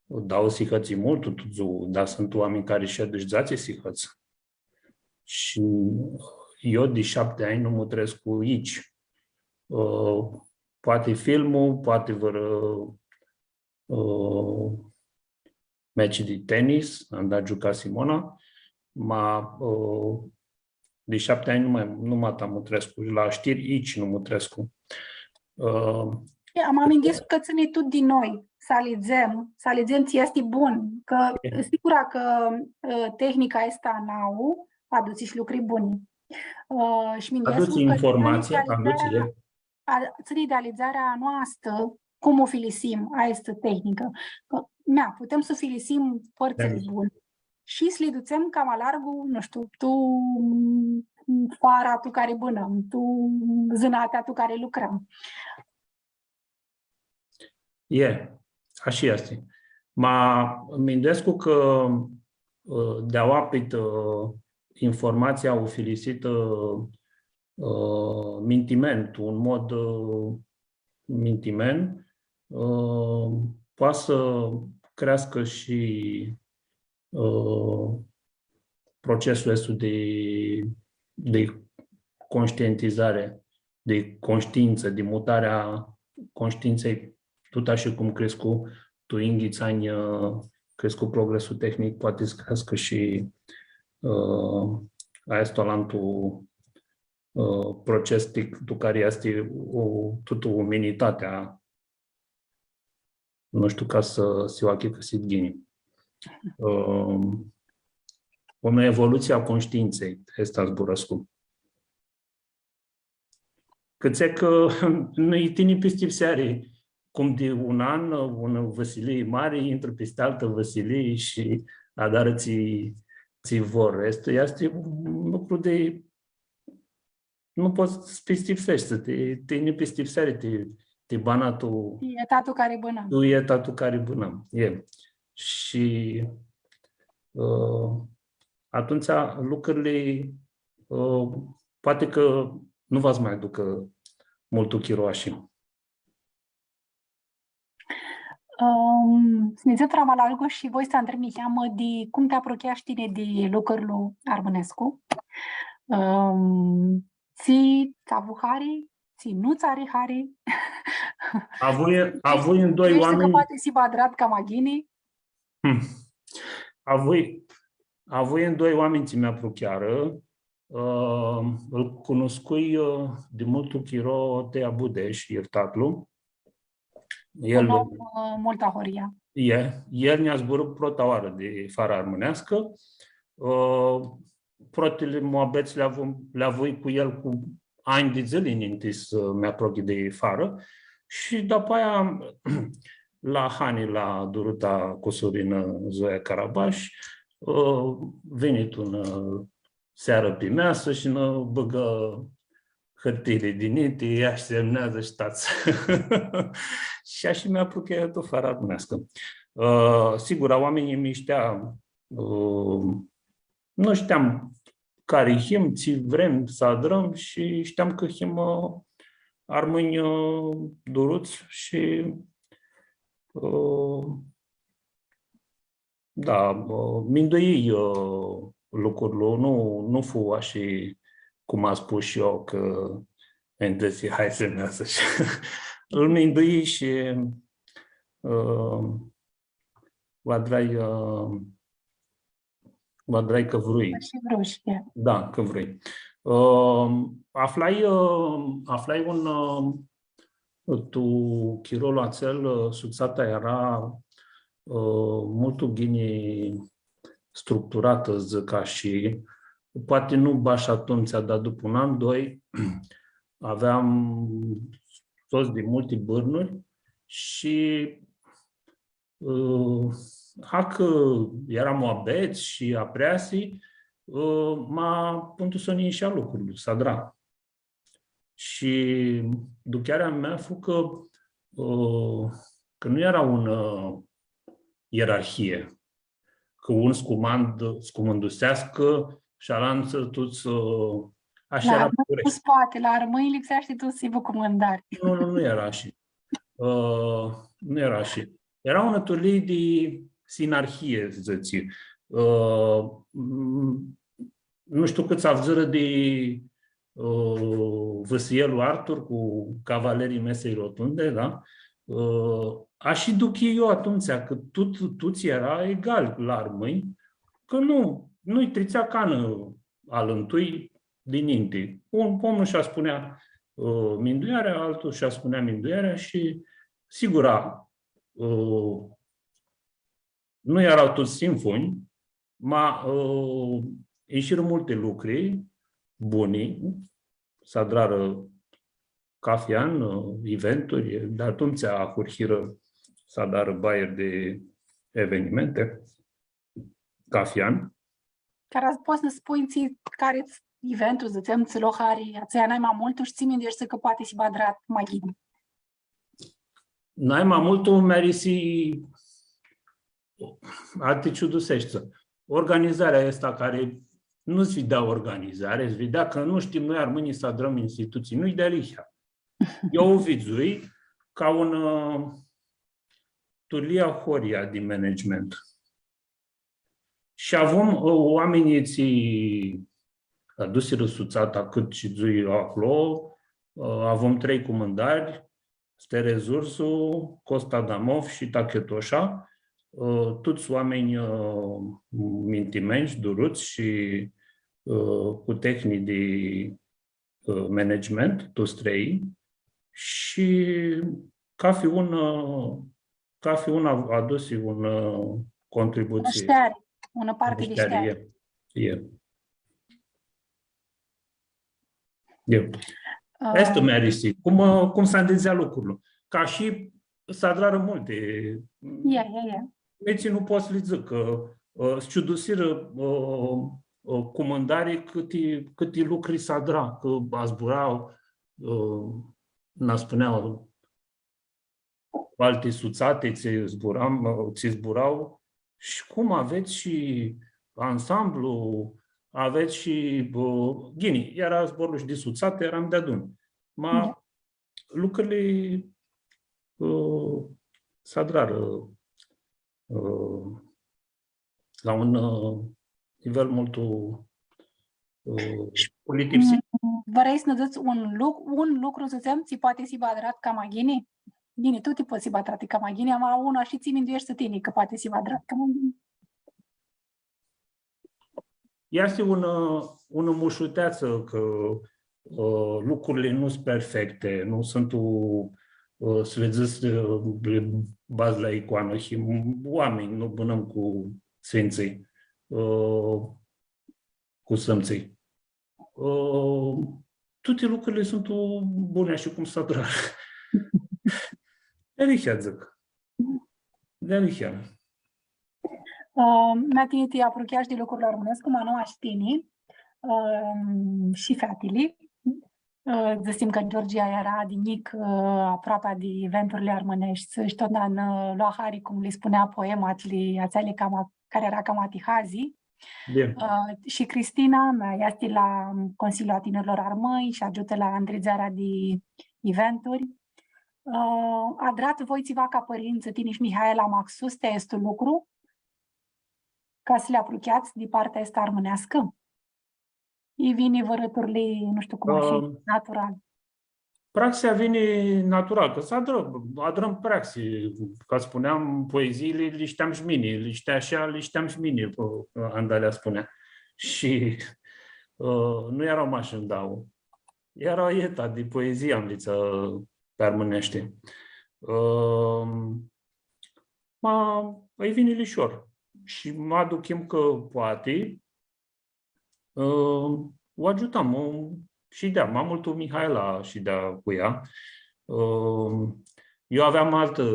dauã sihãts multu tu dzuã, dar suntu oaminj cari shed shi dzatsi sihãts. Shi eu di shapti anj nu mutrescu itsi. Ã, poati filmul, poati vãrã, ã, meci di tenis, anda giuca Simona, ma, ã, di shapti anj nu ma, nu ma ta mutrescu, la shtiri itsi nu mutrescu. Ã, e, ma minduescu cã tsãni tut di noi, s-alidzem, s-alidzem tsi easti bun, cã, e, sigura cã, ã, tehnica aestã nauã adutsi shi lucri buni. Ã, shi minduescu cã informatsii, adutsi, e, a, tsãni di alidzarea a noastrã, cum u filisim aestã tehnicã. Cã, mea, putem s-u filisim pãrtsãli buni shi s-li dutsem cama largu, nu shtiu, tu, mm, fara tu cari bãnãm, tu zãnatea tu cari lucrãm. E, ashi easti. Ma minduescu cã, ã, di aoa pit, ã, informatsia ufilisitã, ã, mintimen, tu un mod, ã, mintimen, ã, poati s-creascã shi, ã, procesul aestu di, di conshtientizari, di conshtiintsã, di mutarea conshtiintsei, tut ashi cum criscu tu yinghits anj, ã, criscu progresul tehnic, poati s-creascã shi, ã, aestu alantu, ã, proces ti, tu cari easti u-, tutã umanitatea. Nu shtiu ca s-, s-u achicãsii ghini. Ã, unã evolutsii a conshtiintsei, aestã zburãscu. Cãtse cã nu-i ti nipistipseari, cum di un an, unã vãsilii mari, intrã pisti altã vãsilii shi adarã tsi, tsi vor. Easti, easti un lucru di, nu pots s-pistipseshti, ti, ti nipistipseari, ti, ti bana tu, e tu cari bãnãm. Tu e tu cari bãnãm. E. Shi, ã, atumtsea lucrili, ã, poati cã nu va s-ma ducã multu chiro ashi. Ãm, s-nã dzãts, Rama, la algu shi voi s-ti ntreb niheamã di cum ti aprucheashi tini di lucrul armãnescu. Ãm, tsi tsã avu hari, tsi nu tsã ari hari. Avui, avui un doi oaminj. Crezi cã poati s-hibã adrat cama ghini? Hmm. Avui, avui un doi oaminj tsi mi apruchearã. Ã, ãl cunuscui, ã, di multu chiro Tea Budesh, yirtatlu. El, un om, ã, multu ahoryea. E, el nj-zburã prota oarã di fara armãneascã. Ã, protili muabets li avui, li avui cu el cu anj di dzãli ninti s-mi aprochi di farã. Shi dapoaia, la hani, la duruta cusurinã Zoia Carabash, ã, vini tu unã searã pi measã shi nã bãgã hãrtiili dininti, ia shi semneadzã shi tats. Shi ashi mi aprucheai tu fara armãneascã. Ã, sigur, oaminjlji mi shtea, ã, nu shteam cari him, tsi vrem s-adrãm shi shteam cã him, ã, armãnj, ã, duruts shi, ã, da, ã, minduii, ã, lucrul, nu, nu fu ashi cum am spus shi eu, cã îmi dzãsi, „Hai s-nã ashi.” Lu minduii shi, ã, u adrai, ã, u adrai cã vrui. Shi vrui, e. Da, cã vrui. Ã, aflai, ã, aflai un, ã, tu chirolu atsel, ã, sutsata eara, ã, multu ghini structuratã, dzãc ashi, poati nu bash atumtsea, dar dupã un an, doi, aveam sots di multi bãrnuri shi, ã, ha cã eara muabets shi apreasi, ã, ma pãn tu soni ishea lucrul, s-adra. Shi aduchearea mea fu cã, ã, cã nu eara unã, ã, ierarhie, cã un s-cumand-, s-cumãnduseascã shi alantsã tuts, ã, ashi eara. La armãnj nu s-poati, la armãnj lipseashti tuts s-hibã cumãndari. Nu, nu, nu eara ashi. Ã, nu eara ashi. Eara unã turlii di sinarhie, dzãtsi. Ã, m-, nu shtiu cãts avdzãrã di, ã, Vãsiljelu Artur cu Cavalerii Mesei Rotunde, da? Ã, ashi duchii eu atumtsea, cã tut, tuts eara egali la armãnj, cã nu, nu-lj tritsea canã alãntui dininti. Un, unlu sh-aspunea, ã, minduearea, altu sh-aspunea minduearea shi, sigura, ã, nu eara tuts sinfunj, ma, ã, ishirã multi lucri buni, s-adrarã cafi an, ã, eventuri, di atumtsea ahurhirã s-adarã baieri di evenimenti, cafi an. Cara pots s-nã spunj tsi, cari eventuri, dzãtsem, tsã lo hari, atsea nai ma multu shi tsi mindueshti cã poati s-hibã adrat ma ghini? Nai ma multu mi-arisi, a, ti ciuduseshti. Organizarea aestã cari nu s-videa organizare, s-videa cã nu shtim noi armãnjlji s-adrãm institutsii, nu-i dealihea. Eu u vidzui ca un, ã, turlii ahoryea di management. Shi avum, ã, oaminjlji tsi adusirã sutsata cãt shidzui aclo, ã, avum trei cumãndari, Stere Zursu, Costa Damov shi Tache Tosha, ã, tuts oaminj, ã, mintimenj, duruts shi, ã, cu tehnii di ã, management, tuts trei, shi cafi un, ã, cafi un a-, adusi un, ã, contributsii. Unã shteari, unã parti di shteari. Unã shteari, e. E. E. Aestã mi-arisi. Cum, ã, cum s-andridzea lucrurli. Ca shi s-adrarã multi. Ia, ia, ia. Nitsi nu pot s-li dzãc cã, ã, s-ciudusirã, ã, ã, cumãndarlji cãti, cãti lucri s-adra, cã azbura, ã, nã spunea, alti sutsati tsi zburam, tsi zbura, shi cum avets shi ansamblu, avets shi, ã, ghini, eara zborlu shi di sutsati, earam deadun. Ma, mhm, lucrurli, ã, s-adrarã, ã, la un, ã, nivel multu, ã, shi politipsit. Mm, vrei s-nã dzãts un luc-, un lucru, s-dzãtsem, tsi poati s-hibã adrat cama ghini? Ghini, tuti pot s-hibã adrati cama ghini, ama unã shi tsi mindueshti tini cã poati s-hibã adrat cama ghini. Easti unã, unã mushuteatsã cã, ã, lucrurli nu suntu perfecti, nu suntu, ã, s-li dzãts, ã, li badz la icoanã shi oaminj, nu bãnãm cu sfintsãlj, ã, cu sãmtsãlj. Ã, tuti lucrurli suntu buni ashi cum s-adrarã. Dealihea dzãc. Dealihea. Ã, mea tini ti aprucheash di lucrul armãnescu, ma nu mash tini, ã, shi featili. Ã, dzãsim cã Georgia eara di njic, ã, aproapea di eventurli armãneshti shi totna nã lua hari, cum li spunea poema, atseali, atseali cama, cari eara cama ti hazi. Bine. Ã, shi Cristina, mea, easti la Consiliul a Tinerilor Armãnj shi agiutã la andridzearea di eventuri. Ã, adrat voi tsiva ca pãrintsã, tini shi Mihaela, maxus ti aestu lucru, ca s-li aprucheats di partea aestã armãneascã? I vini vãrã turlii, nu shtiu cum ar fi, ã, natural. Praxea vini natural, cã s-adrã, adrãm praxi, ca spuneam, poeziili li shteam shi mini, li shtea shi ea, li shteam shi mini, ã, anda li spunea. Shi, ã, nu eara mash ndauã. Eara eta di poezii anvitsã pi armãneashti. Ã, ma, ãlj vini lishor. Shi ma aduchim cã poati, ã, u agiutam, ã, shidea, ma multu Mihaela shidea cu ea. Ã, eu aveam altã,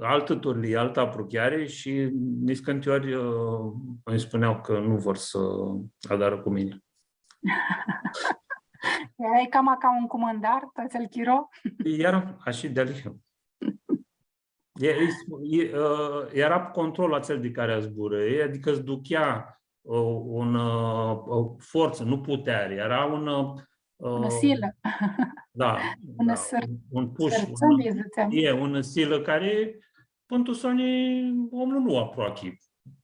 altã turlii, altã aprucheari shi niscãnti ori, ã, ãnj spunea cã nu vor s-adarã cu mini. Earai cama ca un cumãndar, tu atsel chiro? Earam ashi dealihea. E, e, e, ã, eara controlul atsel di cari zburã, e, adicã s-duchea, ã, un, ã, ã, fortsã, nu puteari, eara un, ã, unã silã. Da, unã da, sãr-, un, un push, sãrtsãli, unã, dzãtsem. E, unã silã cari, pãn tu soni, omlu nu u aproachi.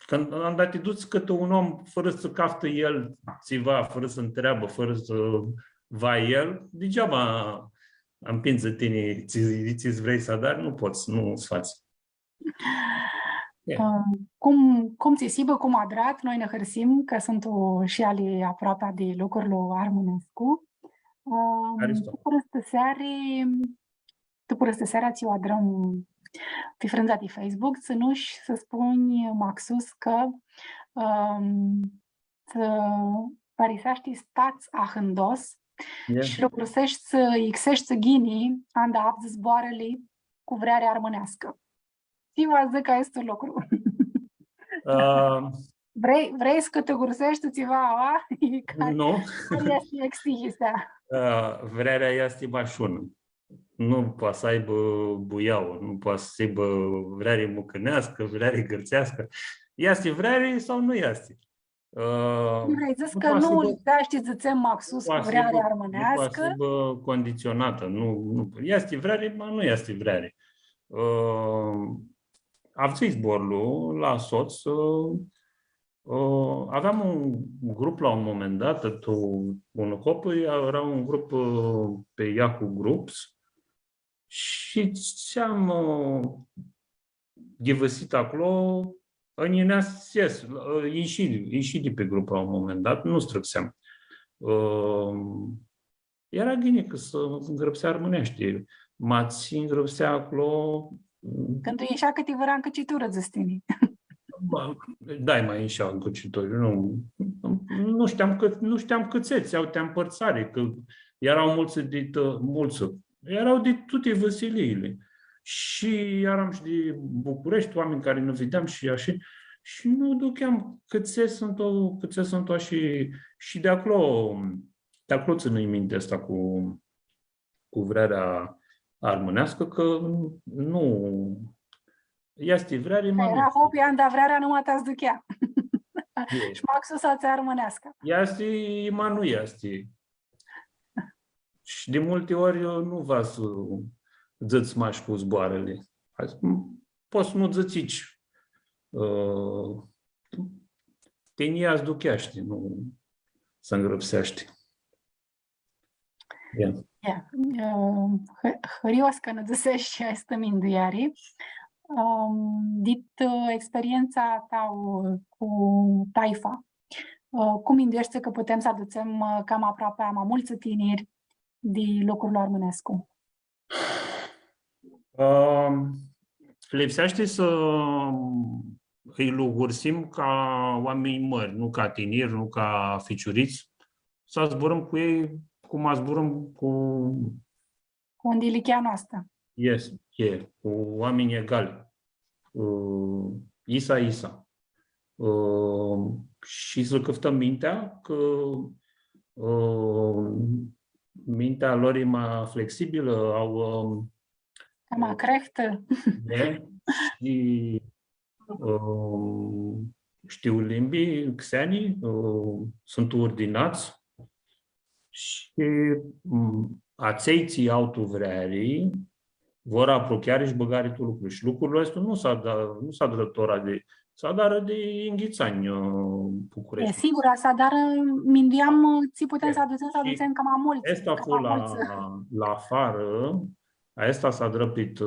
Cãndu, anda ti duts cãtã un om, fãrã s-caftã el tsiva, fãrã s-ntreabã, fãrã s-va el, digeaba ampindzi tini, tsi, tsi vrei s-adari, nu pots, nu s-fats. E. Ã, cum, cum tsi s-hibã, cum adrat, noi nã hãrsim cã suntu shi eali aproapea di lucrul armãnescu. Ã, Aristo. Tu pãrãstãseari, tu pãrãstãsearea tsi u adrãm pi frãndza di Facebook, tsãnush s-spunj maxus cã, ãm, tsi ariseashti s-tats ahãndos, ie, shi lucruseshti, ixeshti ghini, anda avdzã zboarãli cu vreari armãneascã. Tsi va dzãcã aestu lucru? Ã, vrei, vrei s-cãtigurseshti tsiva, a? Nu. Cari easti exigentsea? Ã, vrearea easti mash unã. Nu poati s-aibã buiauã, nu poati s-aibã vreari mucãneascã, vreari gãrtseascã. Easti vreari sau nu easti? Ã, nu vrei s-dzãts cã nu lipseashti, dzãtsem, maxus cu vrearea armãneascã? Nu poati s-hibã conditsionatã, nu, nu, easti vreari, ma nu easti vreari. Ã, avdzãi zborlu la sots, ã, ã, aveam un grup la un moment dat, tu un hop, eara un grup, ã, pi Yahoo Groups, shi tsi am, ã, ghivãsit aclo, ãnj yinea s-es, ã, inshi, inshi di pi grup la un moment dat, nu strãpseam. Ã, eara ghini cã s-ngrãpsea armãneashti, ma tsi ngrãpsea aclo. Cãndu inshea cãti vãrã ncãciturã, dzãts tini. Ma, dai, ma, ãngrãpsitori, nu, nu shteam cã, nu shteam cãtse, tsi au ti ampãrtsari, cã eara multsã di, multsã, eara di tuti vãsiliili. Shi earam shi di Bucureshti, oaminj cari nã videam shi ashi, shi nu aducheam cãtse suntu, cãtse suntu ashi, shi di aclo, di aclo tsãnui mintea aestã cu cu vrearea armãneascã, cã nu, easti vreari, ma nu easti. Eara hobi, anda vrearea nu ma ti aduchea. E. Shi maxus atsea armãneascã. Easti, ma nu easti. Shi di multi ori nu va s-dzãts mash cu zboarãli. Pots s-nu dzãts ici. Ã, tinjia s-aducheashti, nu s-ãngrãpseashti. Ia. Ia. Ã, hã-, hãrios cã nã dzãseshi aestã mindueari. Ãm, dit, ã, experientsa ta, ã, cu taifa, ã, cum mindueshti cã putem s-adutsem, ã, cama aproapi ma multsã tiniri di lucrul armãnescu? Ãm, lipseashti s-lji lugursim ca oaminj mãri, nu ca tiniri, nu ca ficiurits, s-zburãm cu elj cum zburãm cu... Cu un di ilichia noastrã. Yes, e, cu oaminj egali. Ã, isa, isa. Ã, shi s-lã cãftãm mintea, cã, ã, mintea lor e ma flexibilã, au, ã, cama, ã, crehtã. E, shi, ã, shtiu limbi xeani, ã, suntu urdinats, shi, m, atselj tsi au tu vreari, vor aprucheari shi bãgari tu lucru. Shi lucrul aestu nu s-ada-, nu s-adrã tora di, s-adarã di yinghits anj, ã, Bucureshti. E, sigur, s-adarã, minduiam, ã, tsi putem s-adutsem, s-adutsem cama multsã, aestã fu cama la, multsã. La afarã, aestã s-adrã pit, ã,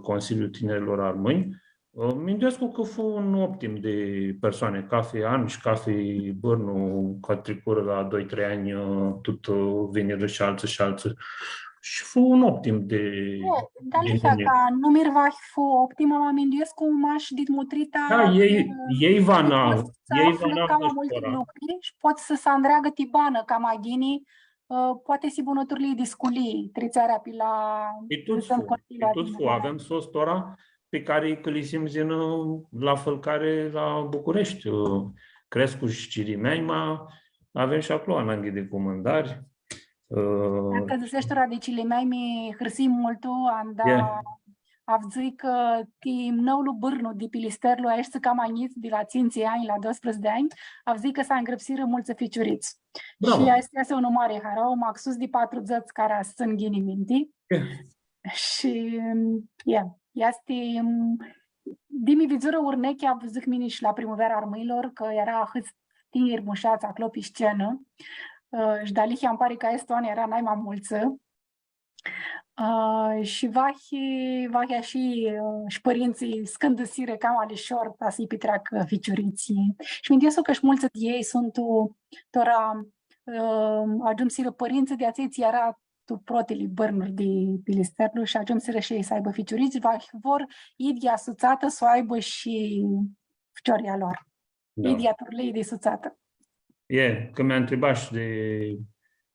Consiliul Tinerilor Armãnj, Ã, minduescu cã fu un optim di persoani, cafi an shi cafi bãrnu, cã tricurã la doi, trei anj, ã, tut, ã, vinirã shi altsã shi altsã. Shi fu un optim di, e, di dealihea, ca numir va fu optim, ma minduescu mash dit mutrita, da, elj, ã, elj va na-, s-aflã elj va cama multi lucri shi pot s-andreagã ti banã cama ghini, ã, poati s-hibã unã turlii di sculii, tritsearea pi la... Pi tut fu, pi tut fu, avem sots tora, pi cari cãlisim s-yinã la fãlcari la Bucureshti. Crescu shi cilimeanj, ma avem shi aclo ananghi di cumãndari. Ã, cã dzãsesh tora di cilimeanj, mi hãrsii multu, anda avdzãi cã ti nãulu bãrnu di Pilisterlu, aeshti cama njits, di la tsintsi anj la doisprãdzatsi di anj, avdzãi cã s-angrãpsirã multsã ficiurits. Bravo. Shi aestã easti un mari harau, maxus di patrudzãts cara s-tsãn ghini minti. Shi, ia, easti, di mi vidzurã urnechea, dzãc mini, shi la Primuveara Armãnjlor, cã eara ahãts tiniri mushats aclo pi scenã, ã, shi dealihea nj-pari cã aestu an eara nai ma multsã. Ã, shi vahi, vahi shi, ã, shi pãrintsãlj s-cãndãsirã cama lishor ta s-lji pitreacã ficiuritslji. Shi minduescu cã shi multsã di elj suntu, tora, ã, agiumsirã pãrintsã di atselj tsi eara tu protili bãrnuri di Pilisterlu shi agiumsirã shi elj s-aibã ficiurits, va vor idyea sutsatã s-u aibã shi ficiorlji a lor. Da. Idyea turlii di sutsatã. E, cã mi ntribash di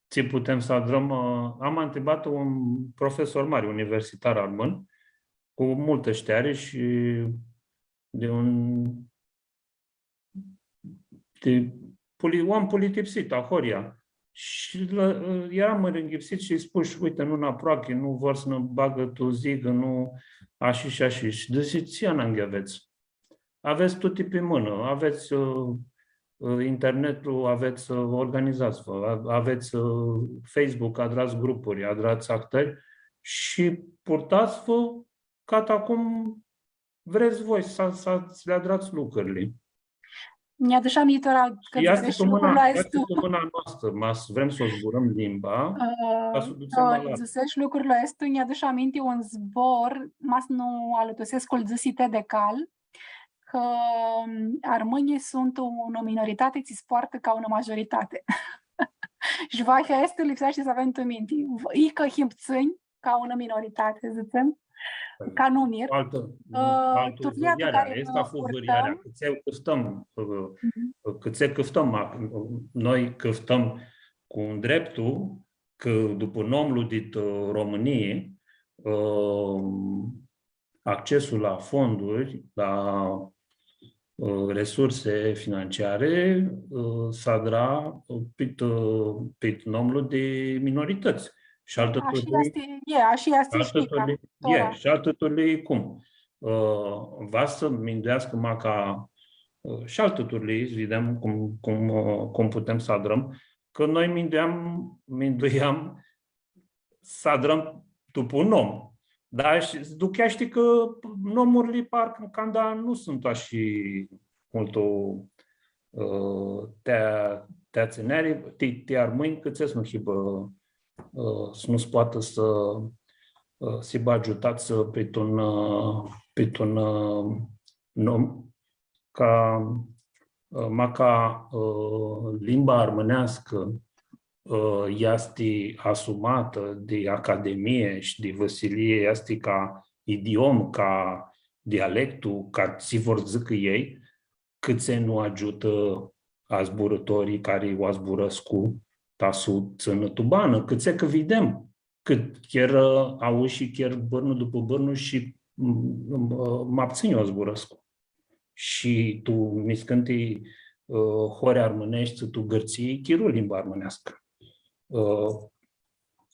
tsi putem s-adrãm, ã, am ntribat un profesor mari, universitar armãn, cu multã shteari shi di un di poli-, om politipsit, ahoryea. Shi lã, earam ãnyighipsit shi lji spush, „Uite, nu nã aproachi, nu vor s-nã bagã tu zigã, nu, ashi shi ashi.” Shi dzãsi, „Tsi ananghi avets? Avets tuti pi mãnã, avets, ã, ã, internetlu, avets, ã, organizats-vã, a-, avets, ã, Facebook, adrats grupuri, adrats ahtãri shi purtats-vã cata cum vrets voi s-, s-, s-li adrats lucrili.” Nj-adush aminti tora cã dzãsesh lucrul aestu. Easti tu mãna noastrã, ma s-vrem s-u zburãm limba, ã, ca s-u dutsem ma largu. Dzãsesh lucrul aestu, nj-adush aminti un zbor, ma s-nu alãtusescu, lu dzãsi T. de Cal, cã, ãm, armãnjlji suntu unã minoritati tsi s-poartã ca unã majoritati. Shi vahi aestã lipseashti s-avem tu minti. Icã him ptsãnj, ca unã minoritati, dzãtsem. ca numir. Altã, ã, altã turlia pi cari aestã fu vãryarea, cãtse cãftãm, ã, cãtse cãftãm, noi cãftãm cu ndreptul, cã dupã nomlu dit, ã, Romãnii, ã, accesul la fonduri, la, ã, resurse financiare, ã, s-adra, ã, pit, ã, pit nomlu di minoritãts. Shi altã turlii, ashi easti, e, ashi easti shi nica, e, tora. Shi altã turlii cum? Ã, va s-mindueascã maca, ã, shi altã turlii, s-videm cum, cum, ã, cum putem s-adrãm, cã noi minduiam, minduiam s-adrãm dupã un nom. Dar shi s-ducheashti cã nomurli parcã canda nu suntu ashi multu, ã, ti, ti tsãneari, ti, ti armãnj, cãtse s-nu hibã, ã, s-nu s-poatã s-, ã, s-hibã agiutats pit un, ã, pit un, ã, nom. Ca, ã, maca, ã, limba armãneascã, ã, easti asumatã di Academie shi di Vãsilii, easti ca idiom, ca dialectu, ca tsi vor s-dzãcã elj, cãtse nu agiutã azburãtorii cari u azburãscu ta s-u tsãnã tu banã, cãtse cã videm, cã chiar, ã, aushi chiar bãrnu dupã bãrnu shi, m-, m-, ma ptsãnj u azburãscu. Shi tu niscãnti, ã, hori armãneshti, tu Gãrtsii, chiru limba armãneascã. Ã,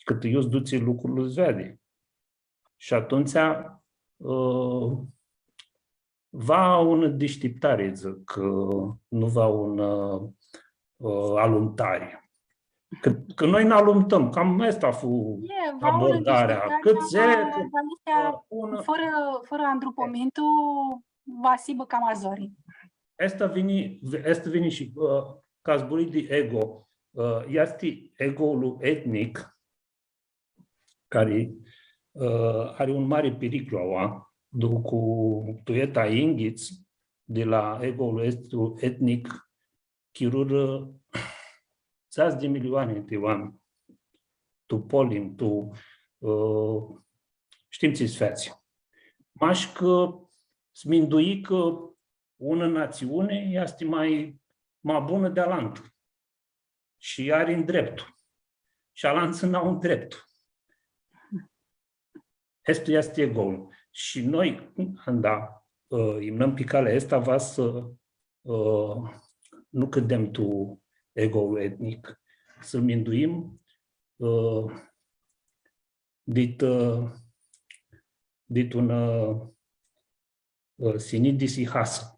cãtã iu s-dutsi lucrul, s-veadi. Shi atumtsea, ã, va unã dishtiptari, dzãc, cã nu va unã, ã, alumtari. Cã, cã noi nã alumtãm, cam aestã fu abordarea. Cãtse, ã, unã, fãrã, fãrã andrupomintu, va s-hibã cama zori. Aestã vini, aestã vini shi, ã, ca zburãm di ego, ã, easti ego-ul etnic, cari, ã, ari un mari piriclu aua, du-, cu tu eta yinghits, di la ego-ul aestu etnic, chirurã dzãts di milioani di oaminj, tu polim, tu, ã, shtim tsi s-featsi. Mash cã s-mindui cã unã natsiuni easti ma, ma bunã di alantã. Shi ari ndreptu. Shi alantsã n-au ndreptu. Aestu easti ego-ul. Shi noi, anda, ã, imnãm pi calea aestã, va s-, ã, nu cãdem tu ego-ul etnic. S-minduim, ã, dit, ã, dit un, ã, ã, sinit di sihasã.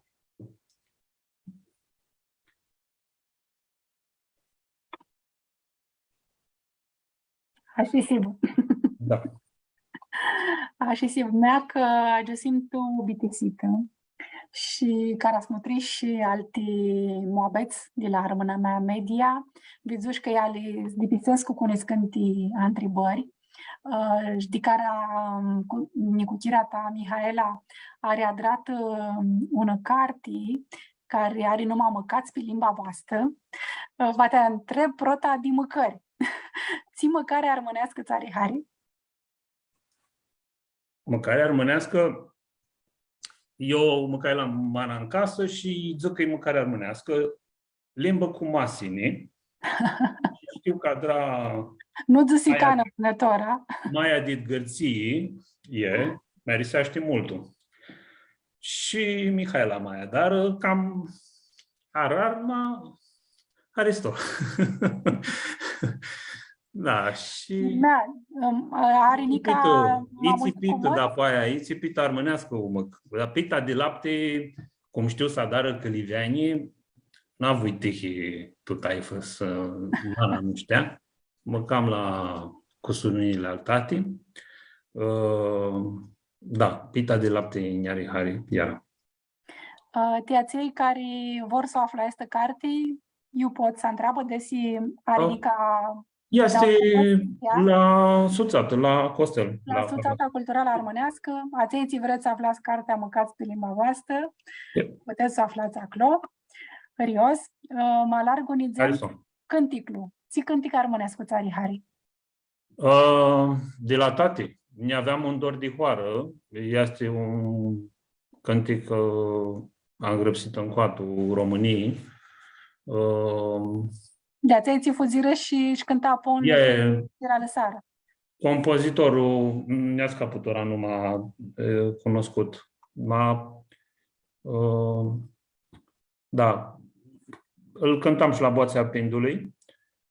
Ashi s-hibã. Da. Ashi s-hibã, mea cã agiumsim tu bitisitã. Shi cara s-mutrish shi alti muabets di la Armãnamea Media, vidzush cã eali s-dipisescu cu niscãnti ntribãri, ã, shi di cara, ã, cu, nicuchira ta, Mihaela, ari adratã, ã, unã carti cari ari numa Mãcats pi limba voastrã. Ã, va ti ntreb prota di mãcãri. Tsi mãcari armãneascã tsã ari hari? Mãcari armãneascã, eu mãcai la mana n casã shi dzãc cã e mãcari armãneascã, limbã cu masini. Shtiu cã adra... Nu dzãsi maia canã pãnã tora. Maia dit Gãrtsii, e, mi ariseashti multu. Shi Mihaela maia, dar cam arar, ma, haristo. Da, shi... Da, ãm, ari nica... Itsi pitã, ma multu itsi pitã, cumãt? Dapoaia, itsi pitã armãneascã, mã, dar pita di lapti, cum shtiu s-adarã cãliveanjlji, n-avui tihi tu taifã s-, mana nu shtea, mãcam la cusurinjli al tati. Ã, da, pita di lapti nj-ari hari, iara. Ã, ti atselj cari vor s-u aflã aestã carti, iu pot s-ntreabã, desi ari nica... Easti la sutsatã, la Costel, la Sutsata Culturalã Armãneascã. Atselj tsi vrets s-aflats cartea Mãcats pi limba voastrã, putets s-u aflats aclo. Hãrios. Ã, ma largu nidzem cãnticlu. Tsi cãntic armãnescu tsã ari hari? Ã, di la tati, Nj-aveam un dor di hoarã, easti un cãntic, ã, angrãpsit tu Coatul Romãnii. Ã, di-atsea tsi fudzirã shi, shi cãnta pon, e, era lãsarã. Compozitorlu, nj-ascapã tora numa, e, cunoscut. Ma, ã, da, ãl cãntam shi la Boatsea Pindului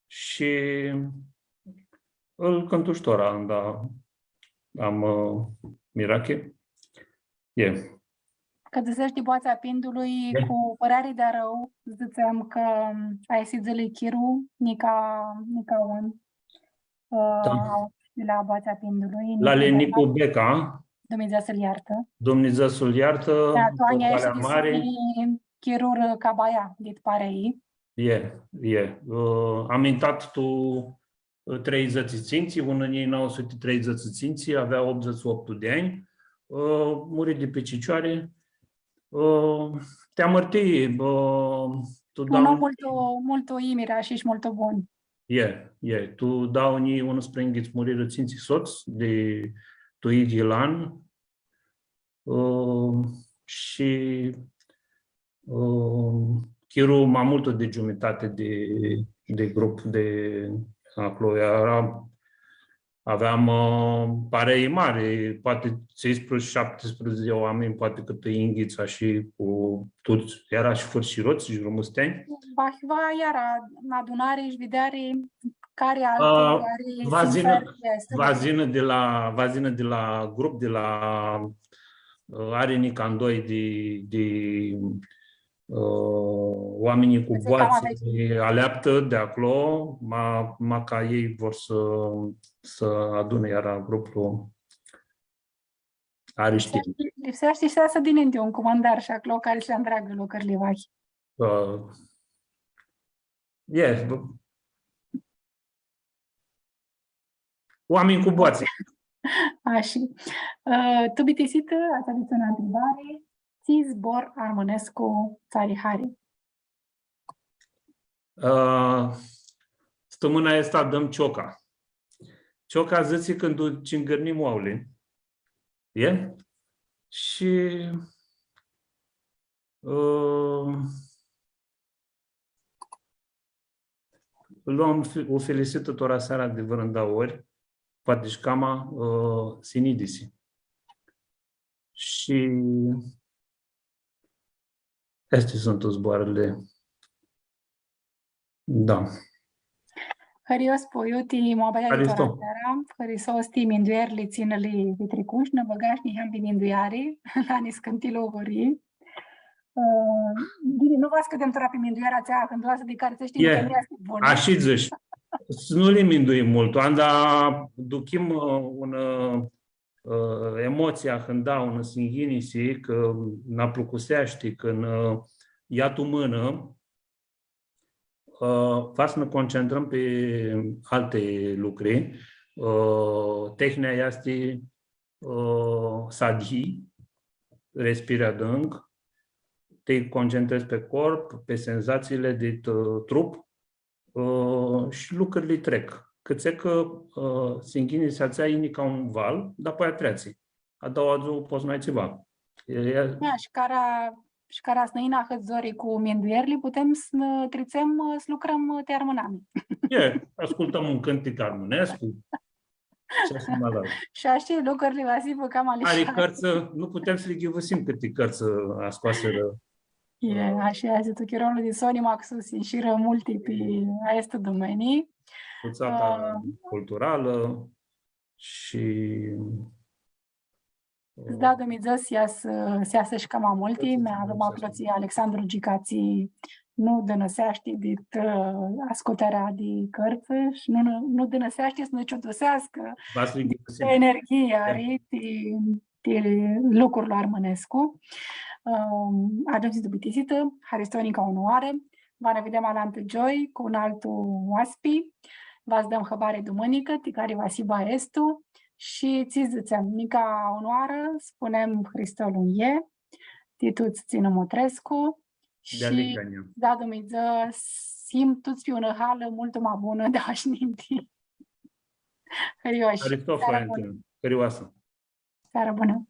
shi ãl cãntu shi tora, da, am, ã, mirachi. E. Cã dzãseshi di Boatsea Pindului, e, cu pãreari di arãu, dzãtseam cã aestu dzãli chiru, nica, nica un, ã, da, di la Boatsea Pindului, la Nicu Nicu Beca. Beca. Dumnidzã s-lu iartã. Dumnidzã s-lu iartã, da, tu anjlji aeshti di soni, chirurã Cabaia, dit parei. E, e. Ã, amintat tu, ã, treidzãts shi tsintsi, unã njilji nauã suti treidzãts shi tsintsi, avea optudzãts shi optu di anj, ã, muri di pi cicioari, ã, ti amãrtii, ã, tu... Un om multu, multu imira shi, shi multu bun. E, e. Tu dauã njilji unsprãyinghits murirã tsintsi sots di tu idyiul an, ã, shi, ã, chiru ma multu di giumitati di, di grup di aclo. Eara, aveam, ã, parei mari, poati tsisprãdzatsi, shaptisprãdzatsi di oaminj, poati cãtã yinghits shi cu tuts, eara shi fãrshirots shi rumãstinj. Bahiva eara adunari shi videari cari altu, ã, cari va s-yinã, sinfer easti, va yinã di la, va yinã di la grup, di la, ã, ari nica ndoi di, di, ã, oaminjlji cu boatsi, aleaptã di aclo, ma, ma ca elj vor s-, s-adunã iara gruplu. Ari, shtii. Lipseashti, lipseashti shi s-easã dinãinti un cumãndar shi aclo cari s-li andreagã lucrurli vahi. Ã, e, bã, oaminj cu boatsi. Ashi. Ã, tu bitisitã, atsea easti unã ntribari. Tsi zbor armãnescu tsã ari hari? Ã, stãmãna aestã dãm cioca. Cioca dzãtsi cãndu cingãrnim oauli. E? Shi, ã, lu am fi-, u filisitã tora seara di vãrã dauã ori, poati shi cama, ã, sinidisi. Shi aesti suntu zboarãli. Da. Haristo, Puiu, ti muabetea di tora seara, haristo ti minduerli tsi nã li pitricush, nã bãgash niheam pi mindueari, la niscãnti lucri. Ã, ghini, nu va s-cãdem tora pi mindueara atsea, cãndu va s-, di cari s-shtii cã nu easti bunã. Ashi dzãts. S-nu li minduim multu. Anda duchim, ã, un, ã, ã, emotsia, cãndu da unã singyinisi, cã nã aplucuseashti, cã nã ia tu mãnã, ã, va s-nã concentrãm pi alti lucri. Ã, tehnea easti, ã, s-adhii, respiri adânc, ti concentrezi pi corp, pi senzatsiili di, ã, trup, ã, shi lucrili trec. Cãtse cã, ã, singyinisi atsea yini ca un val, dapoaia treatsi. A daua dzuã pots s-nu ai tsiva. E, e... Da, shi cara, shi cara s-nã yinã ahãt zori cu minduerli, putem s-nã tritsem, ã, s-lucrãm, ã, ti armãnami. E, ascultãm un cãntic armãnescu. Shi ashi ma largu. Shi ashi lucrili va s-hibã cama lishati. Ari cãrtsã, nu putem s-li ghivãsim cãti cãrtsã ascoasirã. E, ashi easti, tu chirolu di soni maxus inshirã multi pi aestã dumenii. Sutsata, ã, culturalã shi, ã, s-da Dumnidzã s-easã, s-easã shi cama multi, ma avem aclo tsi Alexandru Gica tsi nu dãnãseashti dit, ã, ascutearea di cãrtsã shi nu, nu, nu dãnãseashti s-nã ciuduseascã energhia, da, ari ti ti lucrul armãnescu. Ãm, agiumsim tu bitisitã, haristo nica unã oarã, va nã videm alantã gioi cu un altu oaspi, va s-dãm hãbari dumãnicã, ti cari va s-hibã aestu, shi tsi dzãtsem, nica unã oarã, spunem Hristo lu nje, ti tuts tsi nã mutrescu, shi da Dumnidzã s-him tuts pi unã halã multu ma bunã di aoa shi ninti. Haristo, Florentina. Hãrioasã. Searã bunã.